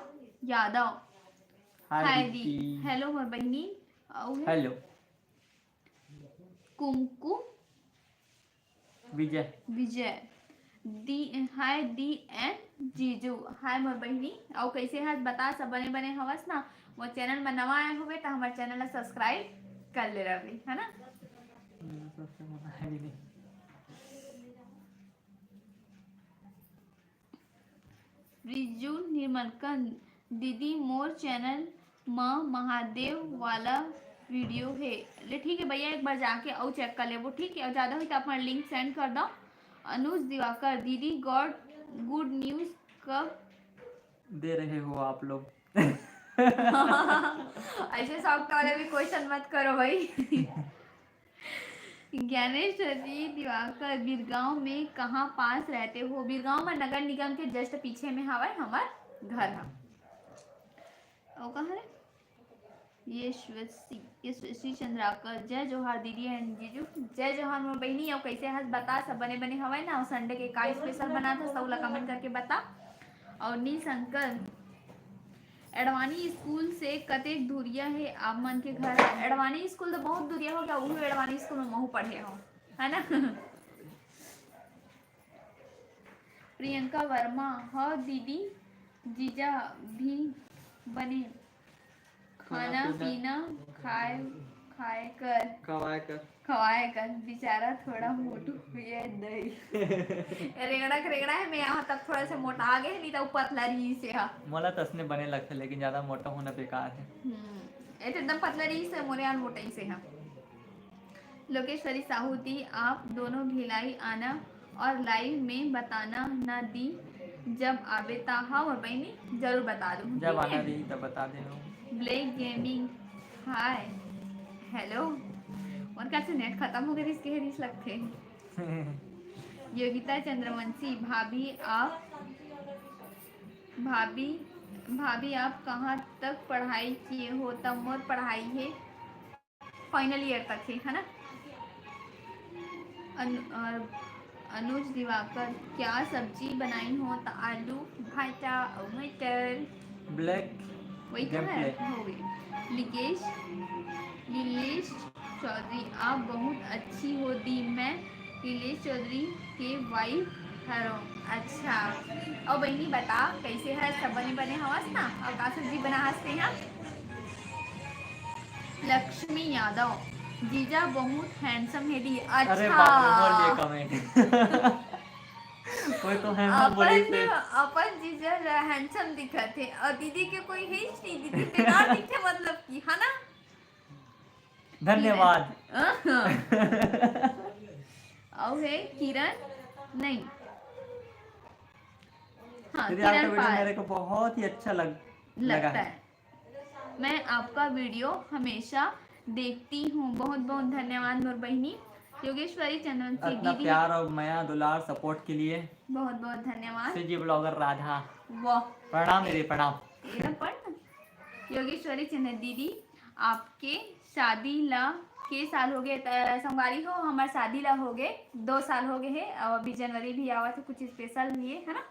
यादव, हाय हाय दी, दीदी। हेलो मोर बहिनी, अउ हे hello. Kumkum Vijay. Vijay. Di, hi di and जीजू। हाय मोर बहिनी, अउ कैसे हस? बता, सब बने बने हवस ना? मोर चैनल में नवा आए होबे त हमर चैनल ला सब्सक्राइब कर ले रहबे, है ना? मेरा सबसे मना है भी नहीं। रिजू निर्मलकन दीदी, मोर चैनल म महादेव वाला वीडियो हे। ले ठीक है भैया, एक बार जाके अउ चेक कर लेबो, ठीक है? और ज़्यादा होई तो अपना लिंक सेंड कर दो। अनुज दिवाकर दीदी, गॉड गुड न्यूज़ कब दे रहे हो आप लोग? ऐसे शौक वाले भी क्वेश्चन मत करो भाई। ज्ञानेश्वरी दिवाकर, बिरगांव में कहाँ पास रहते हो? बिरगांव में नगर निगम के जस्ट पीछे में हवय हमर घर ह। अउ कहाँ रे? यशस्वी, यशस्वी चंद्राकर, जय जोहार दीदी एंड जीजू। जय जोहार मोर बहिनी, अउ कैसे हस बता, सब बने बने हवय ना? अउ संडे के का स्पेशल बनात हस, सब ला कमेंट करके बता। अउ नील शंकर, एडवाणी स्कूल से कतेक दूरिया हे आप मन के घर? एडवाणी स्कूल तो बहुत दूरिया हो गया, उही एडवाणी स्कूल में महू पढ़े हो, है ना? प्रियंका वर्मा, हव दीदी, जीजा भी बने खाना खाना पीना पीना खाए, खाए कर, खवाए कर। खवाए कर, बेचारा थोड़ा मोटू हुए दई। रेंगड़ा के रेंगड़ा है, मैं यहाँ तक थोड़ा से मोटा आ गए, नहीं तो पतला रही से हा। मोला तसने बने लगथे, लेकिन ज्यादा मोटा होना बेकार है। हम्म, ये तो एकदम पतला रही से, मोरे यार मोटा ही से हा। लोकेश्वरी साहू दी, आप दोनों भिलाई आना और लाइव में बताना ना दी, जब आबे ता। हाँ मोर बहिनी, जरूर बता दूँ, जब ठीक आना है? रही तब बता देना। ब्लैक गेमिंग, हाय, हेलो। मोर कैसे नेट खत्म हो गए, इसके हरीस लगथे। योगिता चंद्रवंशी, भाभी आप, भाभी, भाभी आप कहाँ तक पढ़ाई किए हो? तब मोर पढ़ाई है फाइनल ईयर तक है, है ना? अनु-, अ, अनुज दिवाकर, क्या सब्जी बनाई हो? त आलू, भाटा और मटर। ब्लैक वही तो है, gameplay। हो गई। लिकेश, नीलेश चौधरी, आप बहुत अच्छी हो दी, मैं नीलेश चौधरी के वाइफ हरो। अच्छा, और बहनी बता, कैसे है? सब बने बने हवस ना? और का सब्जी बना हंसते हैं? लक्ष्मी यादव, जीजा बहुत हैंडसम है दी। अच्छा। अरे बाप रे, बोल दिए कमेंट। कोई तो है ना, बोली अपन, से। अपन जीजा हैंडसम दिखत है और दीदी के कोई है ही नहीं, दीदी बेकार दिखते, मतलब कि, है ना? धन्यवाद। अहं। और है किरण, नहीं, हाँ, दीदी, आपका किरण वीडियो पाल। मेरे को बहुत ही अच्छा लग, लगता लगा है। है। मैं आपका वीडियो हमेशा देखती हूँ। बहुत बहुत धन्यवाद मोर बहिनी। योगेश्वरी चंद्रवंशी इतना दीदी। प्यार और मया, दुलार, सपोर्ट के लिए। बहुत बहुत धन्यवाद। CG blogger Radha. वाह। प्रणाम दीदी, प्रणाम। ये ना पढ़। योगेश्वरी चंद्र दीदी, आपके शादी ला के साल हो गए? त-, संगवारी हो, हमार शादी ला हो गए दो साल हो गए है, और अभी जनवरी भी आवा थे, कुछ स्पेशल भी है, है ना?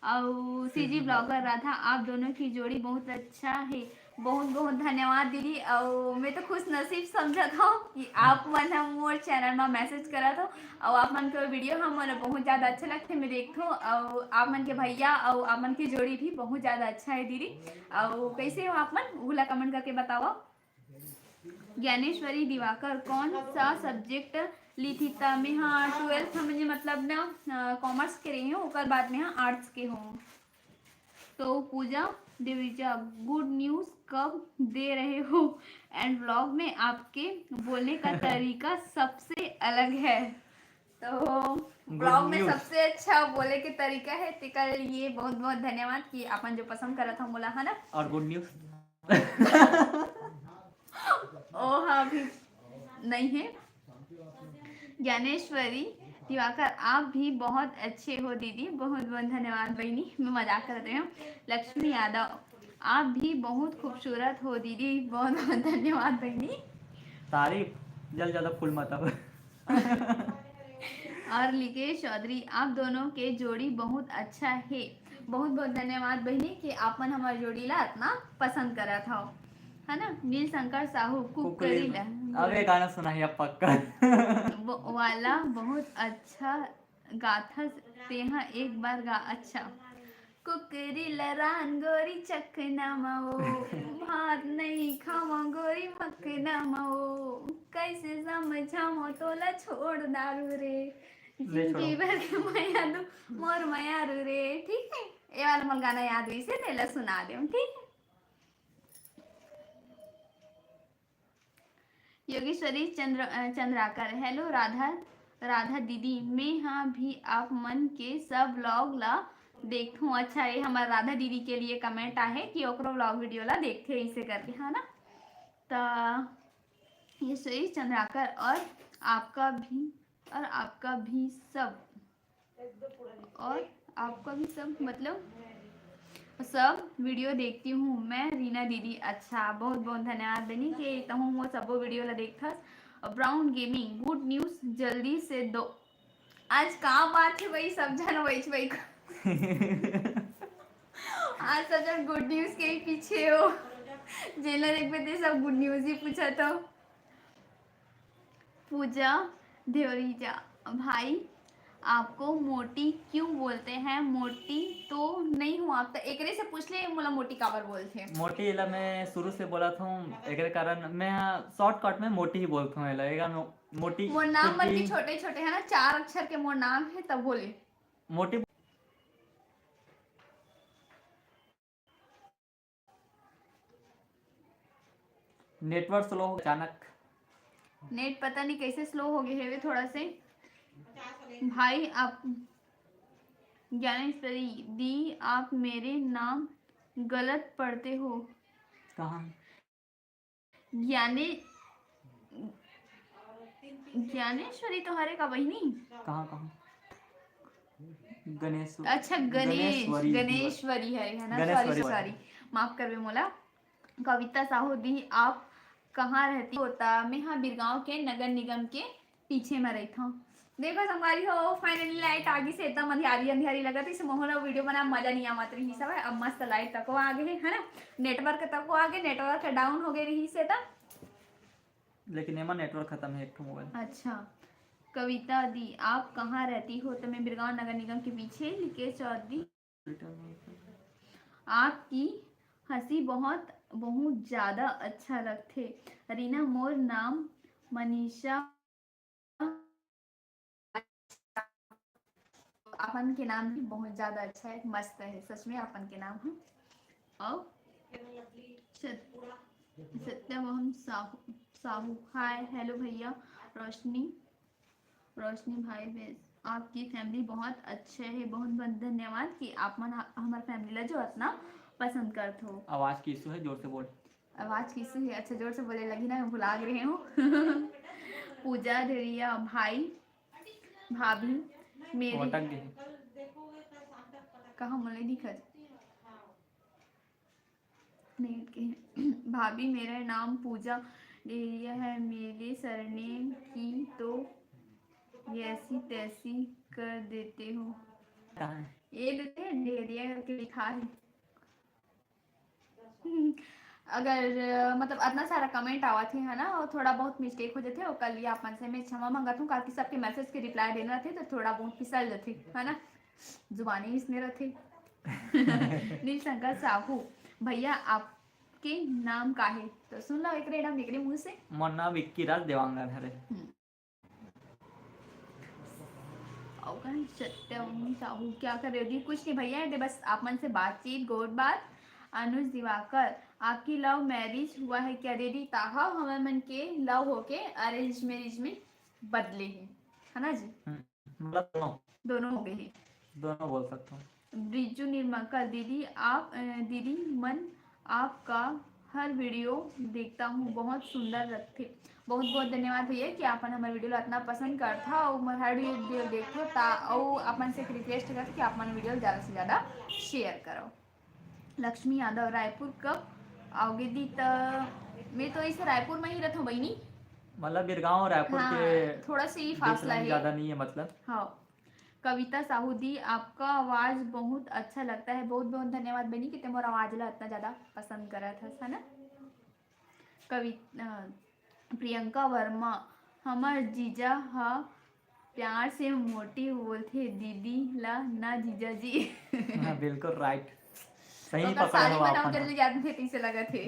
और सीजी ब्लॉगर राधा, आप दोनों की जोड़ी बहुत अच्छा है। बहुत बहुत धन्यवाद दीदी, और मैं तो खुश नसीब समझत हूँ कि आप मन ह मोर चैनल में मैसेज करत हो, और आप मन के वीडियो हम मोला बहुत ज़्यादा अच्छा लगथे, मैं देखथों, और आप मन के भैया और आप मन के जोड़ी भी बहुत ज़्यादा अच्छा है दीदी। और कैसे हो आप मन, उला कमेंट करके बताओ। ज्ञानेश्वरी दिवाकर, कौन सा सब्जेक्ट ली थी? त मैं हाँ ट्वेल्थ में, मतलब ना, कॉमर्स के रही हूँ, ओकर बाद में हाँ आर्ट्स के हूँ। तो पूजा देवीजा, गुड न्यूज़ कब दे रहे हो? एंड व्लॉग में आपके बोलने का तरीका सबसे अलग है। तो ब्लॉग में न्यूज़। सबसे अच्छा बोले के तरीका है, तेकर लिए बहुत बहुत धन्यवाद कि आपन जो पसंद करत हो मोला, है ना? और गुड न्यूज़। ओ हाँ, अभी नहीं है। ज्ञानेश्वरी दिवाकर, आप भी बहुत अच्छे हो दीदी। बहुत बहुत धन्यवाद बहिनी, मैं मजाक कर रही हूँ। लक्ष्मी यादव, आप भी बहुत खूबसूरत हो दीदी। बहुत बहुत धन्यवाद बहिनी। तारीफ जल ज्यादा फूल मत अब। और लिकेश चौधरी, आप दोनों के जोड़ी बहुत अच्छा है। बहुत बहुत धन्यवाद बहिनी कि आप मन हमार जोड़ी ला इतना पसंद करत हो, है ना। नील शंकर साहू, कुकरी ला अब ये गाना सुना है अब पक्का। वो वाला बहुत अच्छा गाथस तेहा, एक बार गा। अच्छा। कुकरी लरान गोरी चखना मवो, भात नहीं खावा गोरी मखना मवो, कैसे समझावो तोला छोड़ दारू रे, ले छोड़ो। जिंदगी भर के मया दू मोर मयारू रे। ठीक है, ये वाला मोर गाना याद है, इसे तेला सुना दे, ठीक है। योगेश्वरी चंद्र अ, चंद्राकर, हेलो राधा, राधा दीदी, मैं हा भी आप मन के सब व्लॉग ला देखथूं। अच्छा, ये हमार राधा दीदी के लिए कमेंट आहे कि ओकरो व्लॉग वीडियो ला देखथे, इसे करके, है ना। त ये सही चंद्राकर, और आपका भी, और आपका भी सब, और आपका भी सब, मतलब सब वीडियो देखती हूँ मैं, रीना दीदी। अच्छा, बहुत बहुत धन्यवाद बहिनी के तहूँ मोर सबो वीडियो ला देखथस। ब्राउन गेमिंग, गुड न्यूज जल्दी से दो। आज का बात है भाई, सब जन वैच वैच आज सब जन गुड न्यूज के ही पीछे हो। जेला देखबे ते सब गुड न्यूज ही पूछत हो। पूजा देवरीजा, भाई आपको मोटी क्यों बोलते हैं? मोटी तो नहीं हूँ आप, तो एकरे से पूछ ले, मोला मोटी काबर बोलथे? मोटी एला मैं शुरू से बोलत हूँ, एकरे कारण मैं शॉर्टकट में मोटी ही बोलत हूँ। एला एगा मो- मोटी मोर नाम मन भी क्योंकि छोटे छोटे है ना, चार अक्षर के मोर नाम है, तब बोले। मोटी नेटवर्क स्लो हो अचानक। नेट पता नहीं कैसे स्लो हो गए हेवे थोड़ा से। भाई आप, ज्ञानेश्वरी दी, आप मेरे नाम गलत पढ़ते हो। कहाँ? ज्ञाने ज्ञानेश्वरी तो हरे का बहिनी? कहाँ कहाँ? गणेश अच्छा, गणेश गणेश्वरी। गणेश्वरी हरे है ना। गणेश्वरी। सॉरी सॉरी, माफ करबे मोला। कविता साहू दी, आप कहाँ रहती हो? त मैं हा बिरगांव के नगर निगम के पीछे में रहता हूँ। देखो संगवारी हो, फाइनली लाइट आ गई से, एकदम अंधियारी अंधियारी लगत है, मोहन वीडियो बना मजा नहीं आवत रही सब है। अब मस्त लाइट तको आ गए है ना, नेटवर्क तको आ गए, नेटवर्क डाउन हो गए रही से तब। लेकिन एमा नेटवर्क खत्म है एक ठो मोबाइल। अच्छा, कविता दी, आप कहाँ रहती हो? तो मैं बिरगांव नगर निगम के पीछे। लिकेश चौधरी, आपकी हंसी बहुत बहुत ज्यादा अच्छा लगथे। रीना, मोर नाम मनीषा। अपन के नाम भी बहुत ज्यादा अच्छा है, मस्त है सच में अपन के नाम है। और सत- सत्यम साहू, साहू, हाय, हेलो भैया। रोशनी, रोशनी भाई बेस, आपकी फैमिली बहुत अच्छे है। बहुत बहुत धन्यवाद कि आप मन ह- हमार फैमिली ला जो इतना पसंद करत हो। आवाज की इशू है, जोर से बोल। आवाज की इशू है। अच्छा, जोर से बोले लगी ना, मैं भुला रही हूँ। पूजा, धैर्या, भाई, भाभी मेरे अटक गए। कहाँ मोला नहीं दिखत? नेट के भाभी, मेरा नाम पूजा डेहरिया है, मेरे सरनेम की तो ऐसी तैसी कर देते हो। कहाँ है? ये देते हैं डेहरिया करके लिखा है। हम्म, अगर अ, मतलब इतना सारा कमेंट आवत है, है ना, और थोड़ा बहुत मिस्टेक हो जाते, ओकर लिए आप मन से मैं क्षमा मांगत हूँ, काकि सबके मैसेज के रिप्लाई देना रहते तो थोड़ा बहुत फिसल जाते, है ना, जुबानी इसने रहते। नील शंकर साहू, भैया आपके नाम का है? तो सुन लो एक रेडम एकरे मुंह से। मोर नाम विक्की राज देवांगन हरे। अउ कहीं सत्यम साहू क्या कर रहे हो जी? कुछ नहीं भैया, ये बस आप मन से बातचीत, गोठ बात। अनुज दिवाकर, आपकी लव मैरिज हुआ है क्या दीदी? ताहव हमर मन के लव होके अरेंज मैरिज में बदले है, है ना जी? मतलब दोनों दोनों हो गए हैं। दोनों बोल सकता हूँ। ब्रिजू निर्माकर, दीदी आप अ, दीदी मन आपका हर वीडियो देखता हूँ, बहुत सुंदर रखथे। बहुत बहुत धन्यवाद भैया कि आपन हमर वीडियो ला इतना पसंद करथा अउ मोर हर वीडियो देखथो ता अउ आपन से एक रिक्वेस्ट करथे कि आपन वीडियो ला ज्यादा से ज्यादा शेयर करो। लक्ष्मी यादव, रायपुर कब आओगे दी? त मैं तो ऐसे रायपुर में ही रहता हूँ बहनी। मतलब बिरगांव रायपुर हाँ, के थोड़ा सा ही बीच फासला में है। ज्यादा नहीं है मतलब। हाँ। कविता साहू दी, आपका आवाज बहुत अच्छा लगता है। बहुत बहुत धन्यवाद बहनी कि ते मोर आवाज ला इतना ज्यादा पसंद करत हस, है ना? कवि अ, प्रियंका वर्मा, हमर जीजा ह प्यार से मोटी बोलथे दीदी ला ना जीजा जी। हाँ, बिल्कुल राइट, सही ओकर पकड़े साड़ी हो बनाओ आपन। जल्दी जात थे तैसे लगत हे।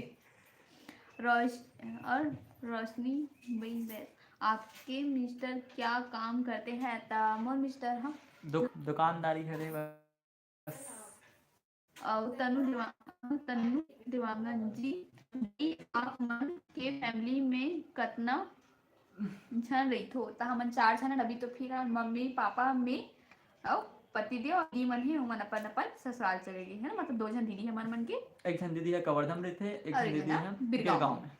रोश और रोशनी बई बैस, आपके मिस्टर क्या काम करते हैं? त मोर मिस्टर ह दुक-, दुकानदारी करे बस। अउ तनु देवा-, तनु देवांगन जी, जी, आप मन के फैमिली में कतना झन रहिथो? त हमन चार झन हन अभी तो, फिर मम्मी, पापा, मैं अउ पतिदेव अउ दीदी मन हे, ओमन अपन अपन ससुराल चले गे हे ना, मतलब दो झन दीदी हे हमन मन के। एक झन दीदी ह कवर्धा में रहिथे, एक अउ झन एक दीदी झन ह बिरगांव बिरगांव में। में।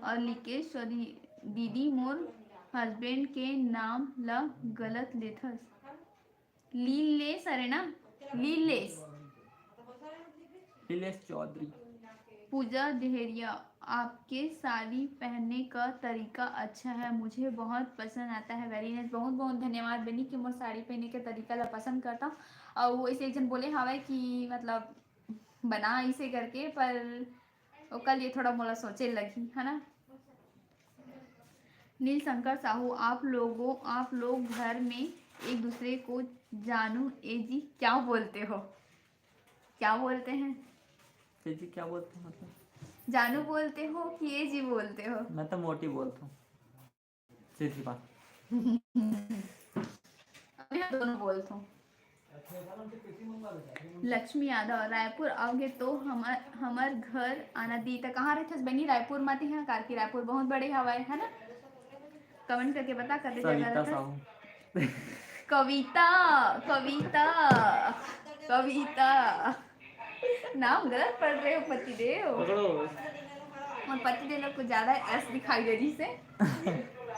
अउ लिकेश्वरी दीदी, मोर हस्बैंड के नाम ल गलत लेथस। लीलेश, अरे ना, लीलेश। लीलेश चौधरी। पूजा देहरिया, आपके साड़ी पहनने का तरीका अच्छा है, मुझे बहुत पसंद आता है। वेरी नाइस, बहुत बहुत धन्यवाद बहनी कि मोर साड़ी पहने के तरीका ला पसंद करता हूँ। और वो ऐसे एक जन बोले हवे कि मतलब बना इसे करके, पर ओकर लिए थोड़ा मोला सोचे लगही, है ना? नील शंकर साहू, आप लोगों, आप लोग घर में एक दूसरे को जानू ए जी क्या बोलते हो? क्या बोलते हैं? ए जी क्या बोलते हैं मतलब? जानू बोलते हो कि ए जी बोलते हो? मैं तो मोटी बोलता हूँ। सीधी बात। मैं दोनों बोलता हूँ। लक्ष्मी यादव, रायपुर आओगे तो हमर, हमर घर आना दी। त कहाँ रहथस बनी? रायपुर म ते, हाँ, कारकी रायपुर बहुत बड़े हवाए, है ना? कमेंट करके बता, कते जगह सविता रहथस? साहू। कविता, कविता, कविता। नाम गलत पढ़ रहे हो पतिदेव। पकड़ो। मोर पतिदेव लोग को ज्यादा एस दिखाई दे रही से।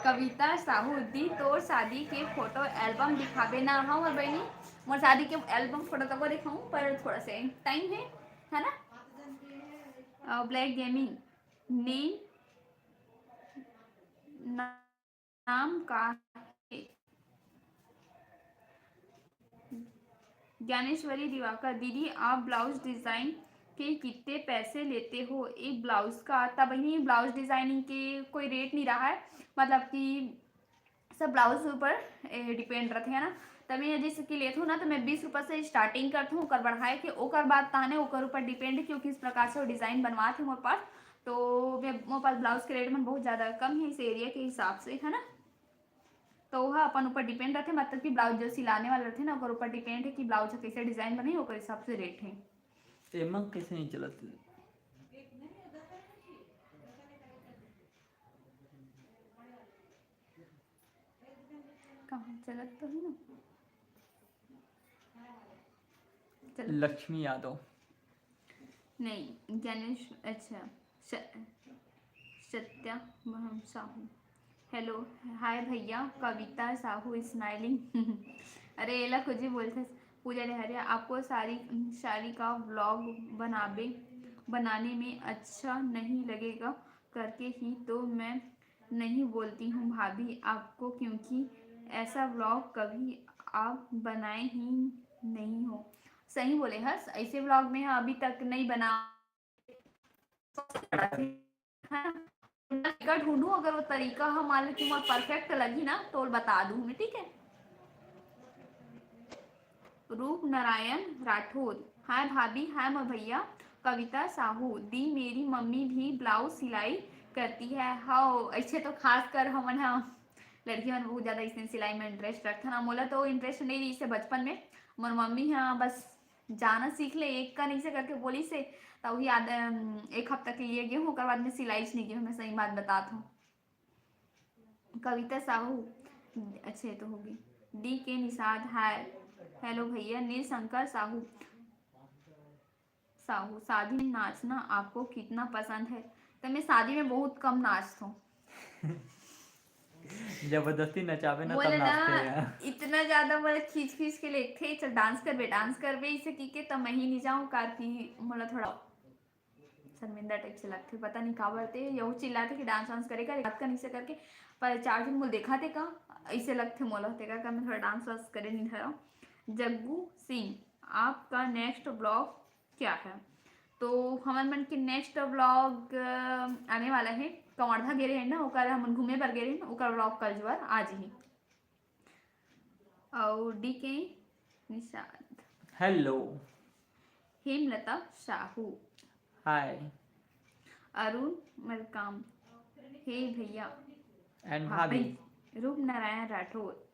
कविता साहू दी, तोर शादी के फोटो एल्बम दिखाबे ना। हाँ मोर बहनी, मोर शादी के एल्बम फोटो तको दिखाऊं, पर थोड़ा से टाइम है, है ना? और ब्लैक गेमिंग नेम ना नाम का हे? ज्ञानेश्वरी दिवाकर, दीदी आप ब्लाउज डिजाइन के कितने पैसे लेते हो एक ब्लाउज का? त बहिनी, ब्लाउज डिजाइनिंग के कोई रेट नहीं रहा है, मतलब कि सब ब्लाउज के ऊपर डिपेंड रहते हैं ना। त मैं जैसे कि लेती हूँ ना, तो मैं बीस रुपये से स्टार्टिंग करती हूँ, ओकर बढ़ाए के, ओकर बाद ताने ओकर ऊपर डिपेंड है कि वो किस प्रकार से वो डिजाइन बनवात है मोर पास। तो मैं, मोर पास ब्लाउज के रेट मन बहुत ज़्यादा कम है इस एरिया के हिसाब से, है ना। तो वह अपन ऊपर डिपेंड रहते, मतलब कि ब्लाउज जो सिलाने वाला रहते ना, ओकर ऊपर डिपेंड है कि ब्लाउज कैसे डिजाइन बने, ओकर हिसाब से रेट है। एमा कैसे नहीं चलत? कहाँ चलत तो है ना? चलत। लक्ष्मी यादव। नहीं, ज्ञानेश, अच्छा, स-, सत्या महम साहू। हेलो, हाय भैया, कविता साहू स्माइलिंग। अरे, एला कुछ भी बोलते। पूजा डहरिया, आपको साड़ी, साड़ी का व्लॉग बनाबे, बनाने में अच्छा नहीं लगेगा करके ही तो मैं नहीं बोलती हूँ भाभी आपको, क्योंकि ऐसा व्लॉग कभी आप बनाए ही नहीं हो। सही बोले हस, ऐसे व्लॉग में हाँ अभी तक नहीं बना। तरीका ढूंढूं, अगर वो तरीका हम मान लो कि मोर परफेक्ट लगी ना, तो बता दूं मैं, ठीक है? रूप नारायण राठौर, हाय भाभी, हाय मोर भैया। कविता साहू दी, मेरी मम्मी भी ब्लाउज सिलाई करती है। हाँ, ऐसे तो खास कर हमन हा लड़की मन बहुत ज्यादा इसने सिलाई में इंटरेस्ट रखथन। मोला तो इंटरेस्ट नहीं रही से बचपन में, मोर मम्मी हा बस जाना सीख ले, एक कन ऐसे करके बोली से, त वही आद-, अम, एक हफ्ता के लिए गए हूँ, ओकर बाद में सिलाई च नहीं गए हूँ, मैं सही बात बतात हूँ। कविता साहू, अच्छा, ये तो होगी। डी के निषाद, हाय, हेलो भैया। नील शंकर साहू, साहू, शादी में नाचना आपको कितना पसंद है? तो मैं शादी में बहुत कम नाचता हूँ। जबरदस्ती नचावे ना, तब बोले ना, नाचते हैं। इतना ज्यादा मोला खींच खींच के लेगथे, "चल डांस करबे, डांस करबे," इसे की के तब मैं ही नहीं जाऊँ, कार की मोला थोड़ा शर्मिंदा टाइप से लगथे, पता नहीं काबर ते यहू चिल्लाथे कि डांस वांस करे कर, रात का नहीं से करके, पर चार दिन मोला देखा थे का, ऐसे लगथे मोला, ते का मैं थोड़ा डांस वांस करे नहीं धरा। जग्गू सिंह, आपका नेक्स्ट ब्लॉग क्या है? तो हमन मन के नेक्स्ट ब्लॉग आने वाला है, कवर्धा गे रहे ना, ओकर हमन घूमे बर गे रहे ना, ओकर ब्लॉग कल जुआर आ जही। और डी के निषाद, हेलो। हेमलता साहू, हाय। अरुण मलकाम, हे भैया, एंड हाँ, भाभी। भाई, रूप नारायण राठौर,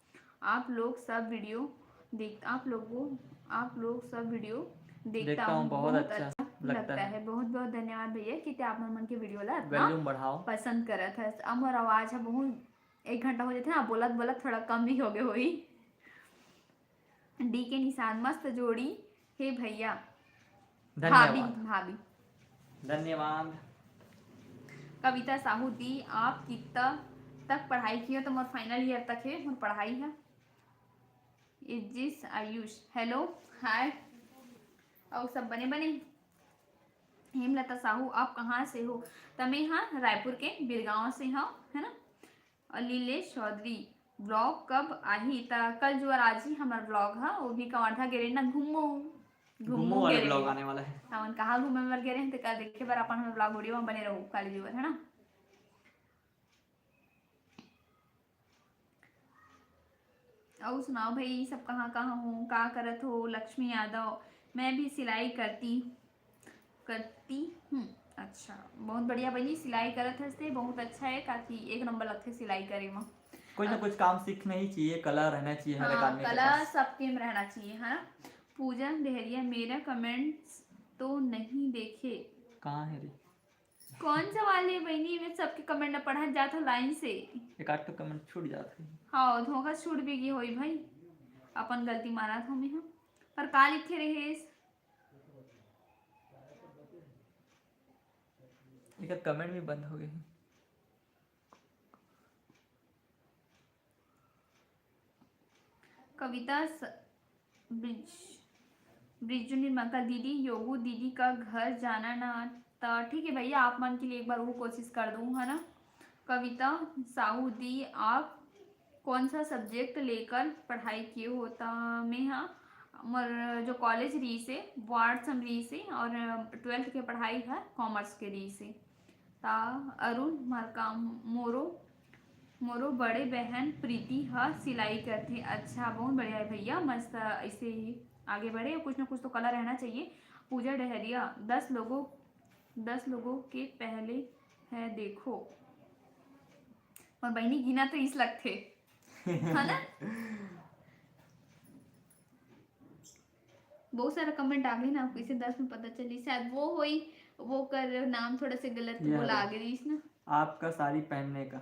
आप लोग सब वीडियो देख आप लोगों आप लोग सब वीडियो देखता देखता हूँ, हूँ, बहुत बहुत अच्छा अच्छा लगता लगता है। है। बहुत बहुत धन्यवाद भैया कि आप मन के वीडियो ला इतना वॉल्यूम बढ़ाओ। पसंद करत है। अब मोर आवाज है बहुत, एक घंटा हो जाते हैं, आप बोलत बोलत थोड़ा कम भी हो गए होई। डी के निषाद, मस्त जोड़ी, हे भैया, भाभी, धन्यवाद। भाभी। धन्यवाद। कविता साहू दी, आप कितना तक पढ़ाई किए? तो मोर फाइनल ईयर तक है मोर पढ़ाई है। इजिस आयुष, हेलो, हाय, और सब बने बने? हेमलता साहू, आप कहाँ से हो? त मैं हाँ रायपुर के बिरगांव से हाँ, है ना। और लीलेश चौधरी, ब्लॉग कब आही? त कल जुआर आज ही हमार ब्लॉग हा, वो भी कवर्धा गे रहे ना, घूमो घूमो वाले गे रहे। ब्लॉग आने वाला है। हमन कहाँ घूमे बर गे रहे, तो कल देखे बर अपन ब्लॉग वीडियो में बने रहो काली जुआर, है ना। अउ सुनाओ भाई, सब कहाँ कहाँ हो, का करत हो? लक्ष्मी यादव, मैं भी सिलाई करती करती हूँ। अच्छा, बहुत बढ़िया बहिनी, सिलाई करत हस ते बहुत अच्छा है, काकी एक नंबर लगथे सिलाई करे में। कुछ ना कुछ काम सीखना ही चाहिए, कला रहना चाहिए हर एक हाँ, आदमी के कला पास। सबके में रहना चाहिए, है ना। पूजा डहरिया, मेरा कमेंट्स तो नहीं देखे। कहाँ है रे? कौन सा वाले बहिनी, मैं सबके कमेंट पढ़ा जात हो लाइन से। एक आध तो कमेंट छूट जात है। हाँ, धोखा छूट भी गई होई भाई, अपन गलती मानत हो मैं हम। पर का लिखे रहेस? एक कमेंट भी बंद हो गए। कविता स-, ब्रिज, ब्रिजू निर्माकर दीदी, योगू दीदी का घर जाना ना, त ठीक है भैया, आप मन के लिए एक बार वो कोशिश कर दूँ, है ना। कविता साहू दी, आप कौन सा सब्जेक्ट लेकर पढ़ाई किए हो? त मैं हाँ, मोर जो कॉलेज रही से, वो आर्ट्स हम रही से और ट्वेल्थ के पढ़ाई है कॉमर्स के रही से। ता अरुण मरकाम, मोरो मोरो बड़े बहन प्रीति ह सिलाई करथे। अच्छा, बहुत बढ़िया है भैया, मस्त ऐसे ही आगे बढ़े। कुछ ना कुछ तो कला रहना चाहिए। पूजा डहरिया, दस लोगों दस लोगों के पहले है, देखो। और बहिनी गिना तो इस लगथे, है ना। बहुत सारा कमेंट आ गए ना, कैसे दस में पता चली, शायद वो होई, वो कर नाम थोड़ा से गलत ये बोला हरे। आगे रहीस ना। आपका साड़ी पहनने का।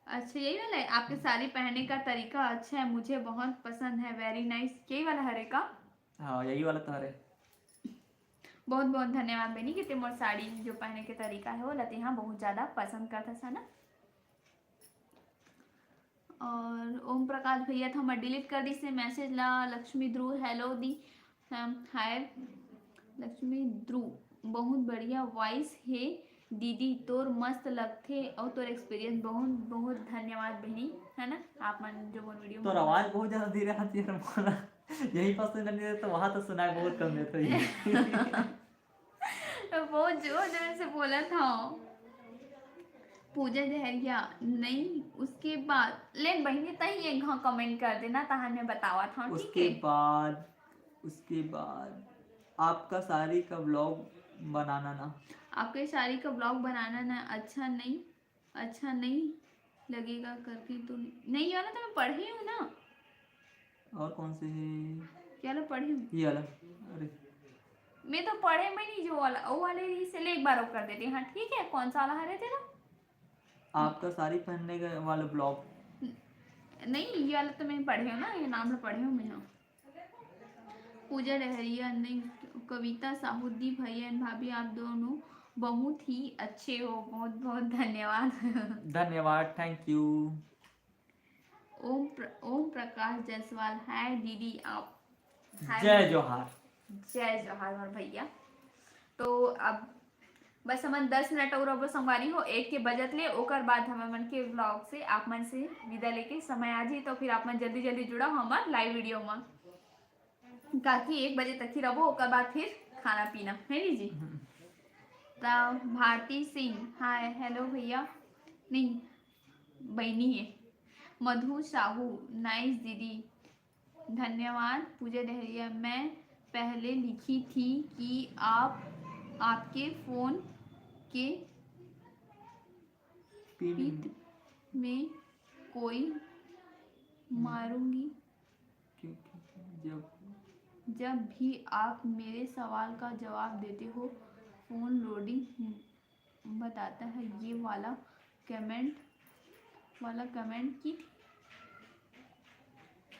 अच्छा, यही वाला है, आपके साड़ी पहनने का तरीका अच्छा है, मुझे बहुत पसंद है, वेरी नाइस। यही वाला हरे का? हाँ, यही वाला तो हरे। बहुत बहुत धन्यवाद बहिनी कि ते मोर साड़ी जो पहने के तरीका है वो लते यहाँ बहुत ज्यादा पसंद करता है ना। और ओम प्रकाश भैया तो हमारे डिलीट कर दी से मैसेज ला। लक्ष्मी ध्रुव, हेलो दी, हाय लक्ष्मी ध्रुव, बहुत बढ़िया वॉइस है दीदी, तोर मस्त लगथे और तोर एक्सपीरियंस। बहुत बहुत धन्यवाद बहिनी, है ना, आप मन जो मोर वीडियो तो आवाज बहुत ज्यादा धीरे आती है यार मोला। यही पास सुनाई नहीं देता, वहां तो सुनाई बहुत कम देता है। बहुत जोर जोर से बोला था। पूजा डहरिया, नहीं, उसके बाद ले बहिनी तही एक घाव कमेंट कर देना, तहां मैं बतावा था, ठीक उसके है? बाद, उसके बाद आपका साड़ी का ब्लॉग बनाना ना। आपके साड़ी का ब्लॉग बनाना ना, अच्छा नहीं, अच्छा नहीं लगेगा करके तो नहीं, नहीं वाला तो मैं पढ़ी हूँ ना। और कौन से है? क्या वाला पढ़ी हूँ? ये वाला। अरे, मैं तो पढ़े में नहीं, जो वाला, वो वाले ही से ले एक बार वो कर देते हैं, हाँ, ठीक है, कौन सा वाला हरे थे ना? आपका साड़ी पहनने का वाला ब्लॉग। नहीं, ये वाला तो मैं पढ़े हूँ ना, ये नाम तो पढ़े हूँ मैं, हाँ। पूजा डहरिया, नहीं, कविता साहू दी, भैया एंड भाभी, आप दोनों बहुत ही अच्छे हो। बहुत बहुत धन्यवाद। धन्यवाद, thank you। ओम प्र, ओम प्रकाश जायसवाल, हाय दीदी आप। हाय जय जोहार। जय जोहार मोर भैया। तो अब बस हमन दस मिनट और अब संगवारी हो, एक के बजत ले, ओकर बाद हमन के ब्लॉग से आप मन से विदा लेके समय आ जी, तो फिर आप मन जल्दी जल्दी जुड़ा हमर लाइव वीडियो में, ताकि एक बजे तक ही रहो, ओकर बाद फिर खाना पीना है नी जी। त भारती सिंह, हाय, हेलो भैया, नहीं बहनी है। मधु साहू, नाइस दीदी, धन्यवाद। पूजा डहरिया, मैं पहले लिखी थी कि आप आपके फोन के पिन पीठ में कोई मारूंगी। क्योंकि जब जब भी आप मेरे सवाल का जवाब देते हो, फोन लोडिंग बताता है। ये वाला कमेंट, वाला कमेंट की थी।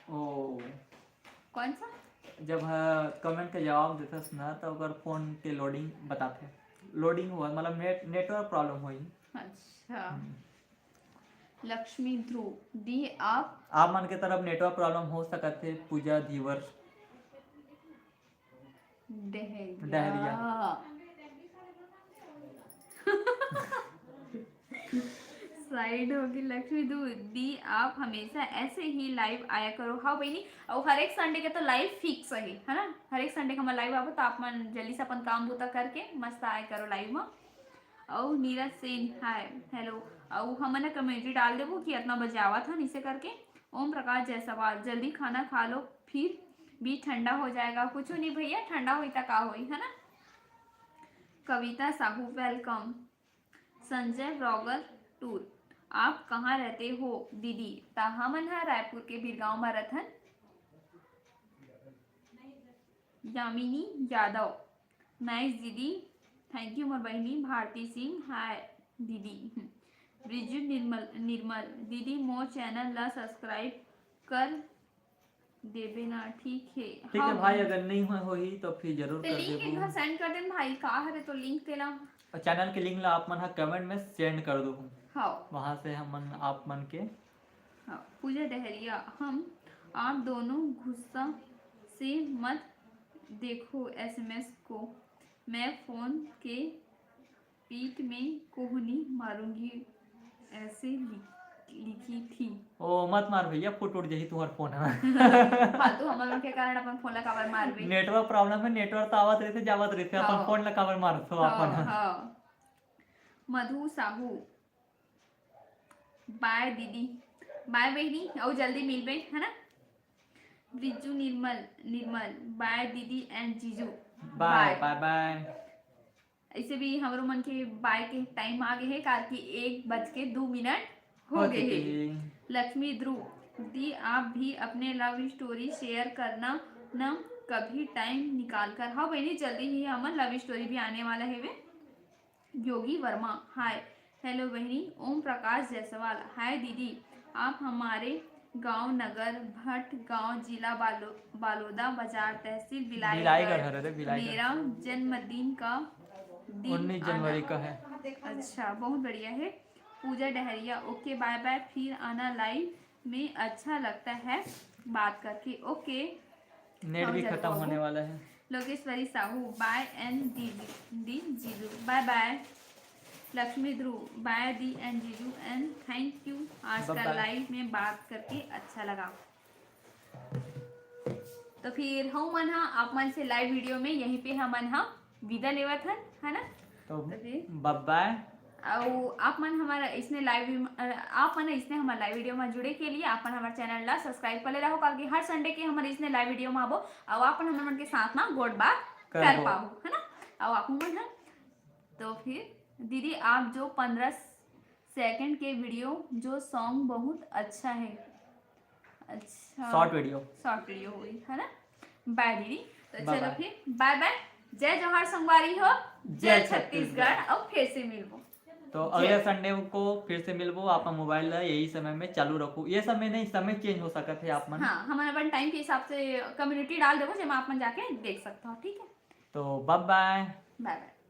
ओ कौन सा? जब कमेंट के जवाब देथस ना, तो ओकर फोन के लोडिंग बताथे। लोडिंग हुआ मतलब नेट नेटवर्क प्रॉब्लम होई। अच्छा। लक्ष्मी ध्रुव दी, आप आप मन के तरफ नेटवर्क प्रॉब्लम हो सकत हे। पूजा धीवर डहरिया। डहरिया। साइड होगी लक्ष्मी ध्रुव दी, आप हमेशा ऐसे ही लाइव आया करो। हाँ बहनी, और हर एक संडे के तो लाइव फिक्स है, है ना? हर एक संडे के हमारा लाइव आबो, तो आप मन जल्दी से अपन काम बूता करके मस्त आया करो लाइव में। और नीरज सेन, हाय, हेलो। और हमन कमेंट्री डाल देबो कि इतना बजे आवत हन, इसे करके। ओम प्रकाश जायसवाल, जल्दी खाना खा लो, फिर भी ठंडा हो जाएगा। कुछ नहीं भैया, ठंडा होई त का होई, है ना? Kavita Sahu, welcome. Sanjay blogger tour, आप कहाँ रहते हो दीदी? त हमन ह रायपुर के बीरगांव म रथन। यामिनी यादव, नाइस दीदी, थैंक यू मोर बहिनी। भारती सिंह, हाय दीदी। ब्रिजू निर्मल निर्मल, दीदी मोर चैनल ला सब्सक्राइब कर देबे ना, ठीक है? ठीक है भाई, अगर नहीं हुए होही तो फिर जरूर ते कर लिंक एक देबो। बार सेंड कर देन भाई, का हरे तो लिंक तेला। और चैनल के लिंक ला आप मन हा कमेंट में सेंड कर दो, हाँ। वहां से हमन आप मन के हाँ, पूजा डहरिया, हम आप दोनों गुस्सा से मत देखो एसएमएस को, मैं फोन के पीठ में कोहनी मारूंगी, ऐसे लिख, लिखी थी। ओ मत मार भैया, फूट उठ जाही तुम्हार फोन है। फालतू हमन लोग के कारण अपन फोन ला काबर मारबे? नेटवर्क प्रॉब्लम है, नेटवर्क तो आवत रहते जावत रहते, अपन हाँ। फोन ला काबर मारत हो अपन? हाँ, हाँ। मधु साहू, बाय दीदी, बाय बहनी, और जल्दी मिलबे, है ना? ब्रिजू निर्मल निर्मल, बाय दीदी एंड जीजू। बाय बाय बाय। ऐसे भी हमरो मन के बाय के टाइम आ गए है, कार की एक बज के दो मिनट हो गए है। लक्ष्मी ध्रुव दी, आप भी अपने लव स्टोरी शेयर करना न कभी टाइम निकाल कर। हाँ बहनी, जल्दी ही हमर लव स्टोरी भी आने वाला है वे। योगी वर्मा, हाय। हेलो बहनी। ओम प्रकाश जायसवाल, हाय दीदी, आप हमारे गांव नगर भट गांव, जिला बालो, बालोदा बाजार, तहसील बिलाईगढ़। बिलाईगढ़ हरे रे, बिलाईगढ़। मेरा जन्मदिन का दिन उन्नीस जनवरी आना- का है। अच्छा, बहुत बढ़िया है। पूजा डहरिया, ओके बाय बाय, फिर आना लाइव में, अच्छा लगता है बात करके। ओके। नेट हाँ, भी जरूर खत्म आऊँ। होने वाला है। लोकेश्वरी साहू, बाय एंड दीदी, दी जीजू, बाय बाय। लक्ष्मी ध्रुव, बाय दी एंड जीजू एंड थैंक यू, आज बाय का बाय। लाइव में बात करके अच्छा लगा। तो फिर हम मन हा आप मन से लाइव वीडियो में यहीं पे हमन हा विदा लेवत हन, है ना? तो तो फिर बाय बाय। और आप मन हमारा इसने लाइव, आप मन इसने हमारे लाइव वीडियो में जुड़े के लिए आप मन हमारे चैनल ला सब्सक्राइब कर ले रहो, क्योंकि हर संडे के हमारे इसने लाइव वीडियो में आबो और आप मन हमर मन के साथ ना गोठ बात कर करबो। पाओ, है ना? और आप मन है तो फिर दीदी, आप जो पंद्रह सेकंड के वीडियो, जो सॉन्ग बहुत अच्छा है। अच्छा, शॉर्ट वीडियो। शॉर्ट वीडियो हुई है ना। बाय दीदी। तो बाय चलो बाय। फिर बाय बाय, जय जोहार संगवारी हो, जय जय छत्तीसगढ़। छत्तीसगढ़। और फिर से मिलबो। तो अगले संडे को फिर से मिलबो। आप मोबाइल ला यही समय में चालू रखो, ये समय नहीं, समय चेंज हो सकत है आप मन। हाँ, हमन अपन टाइम के हिसाब से कम्युनिटी डाल देबो, जेमा आप मन जाके देख सकते हो, ठीक है? तो बाय बाय। बाय बाय।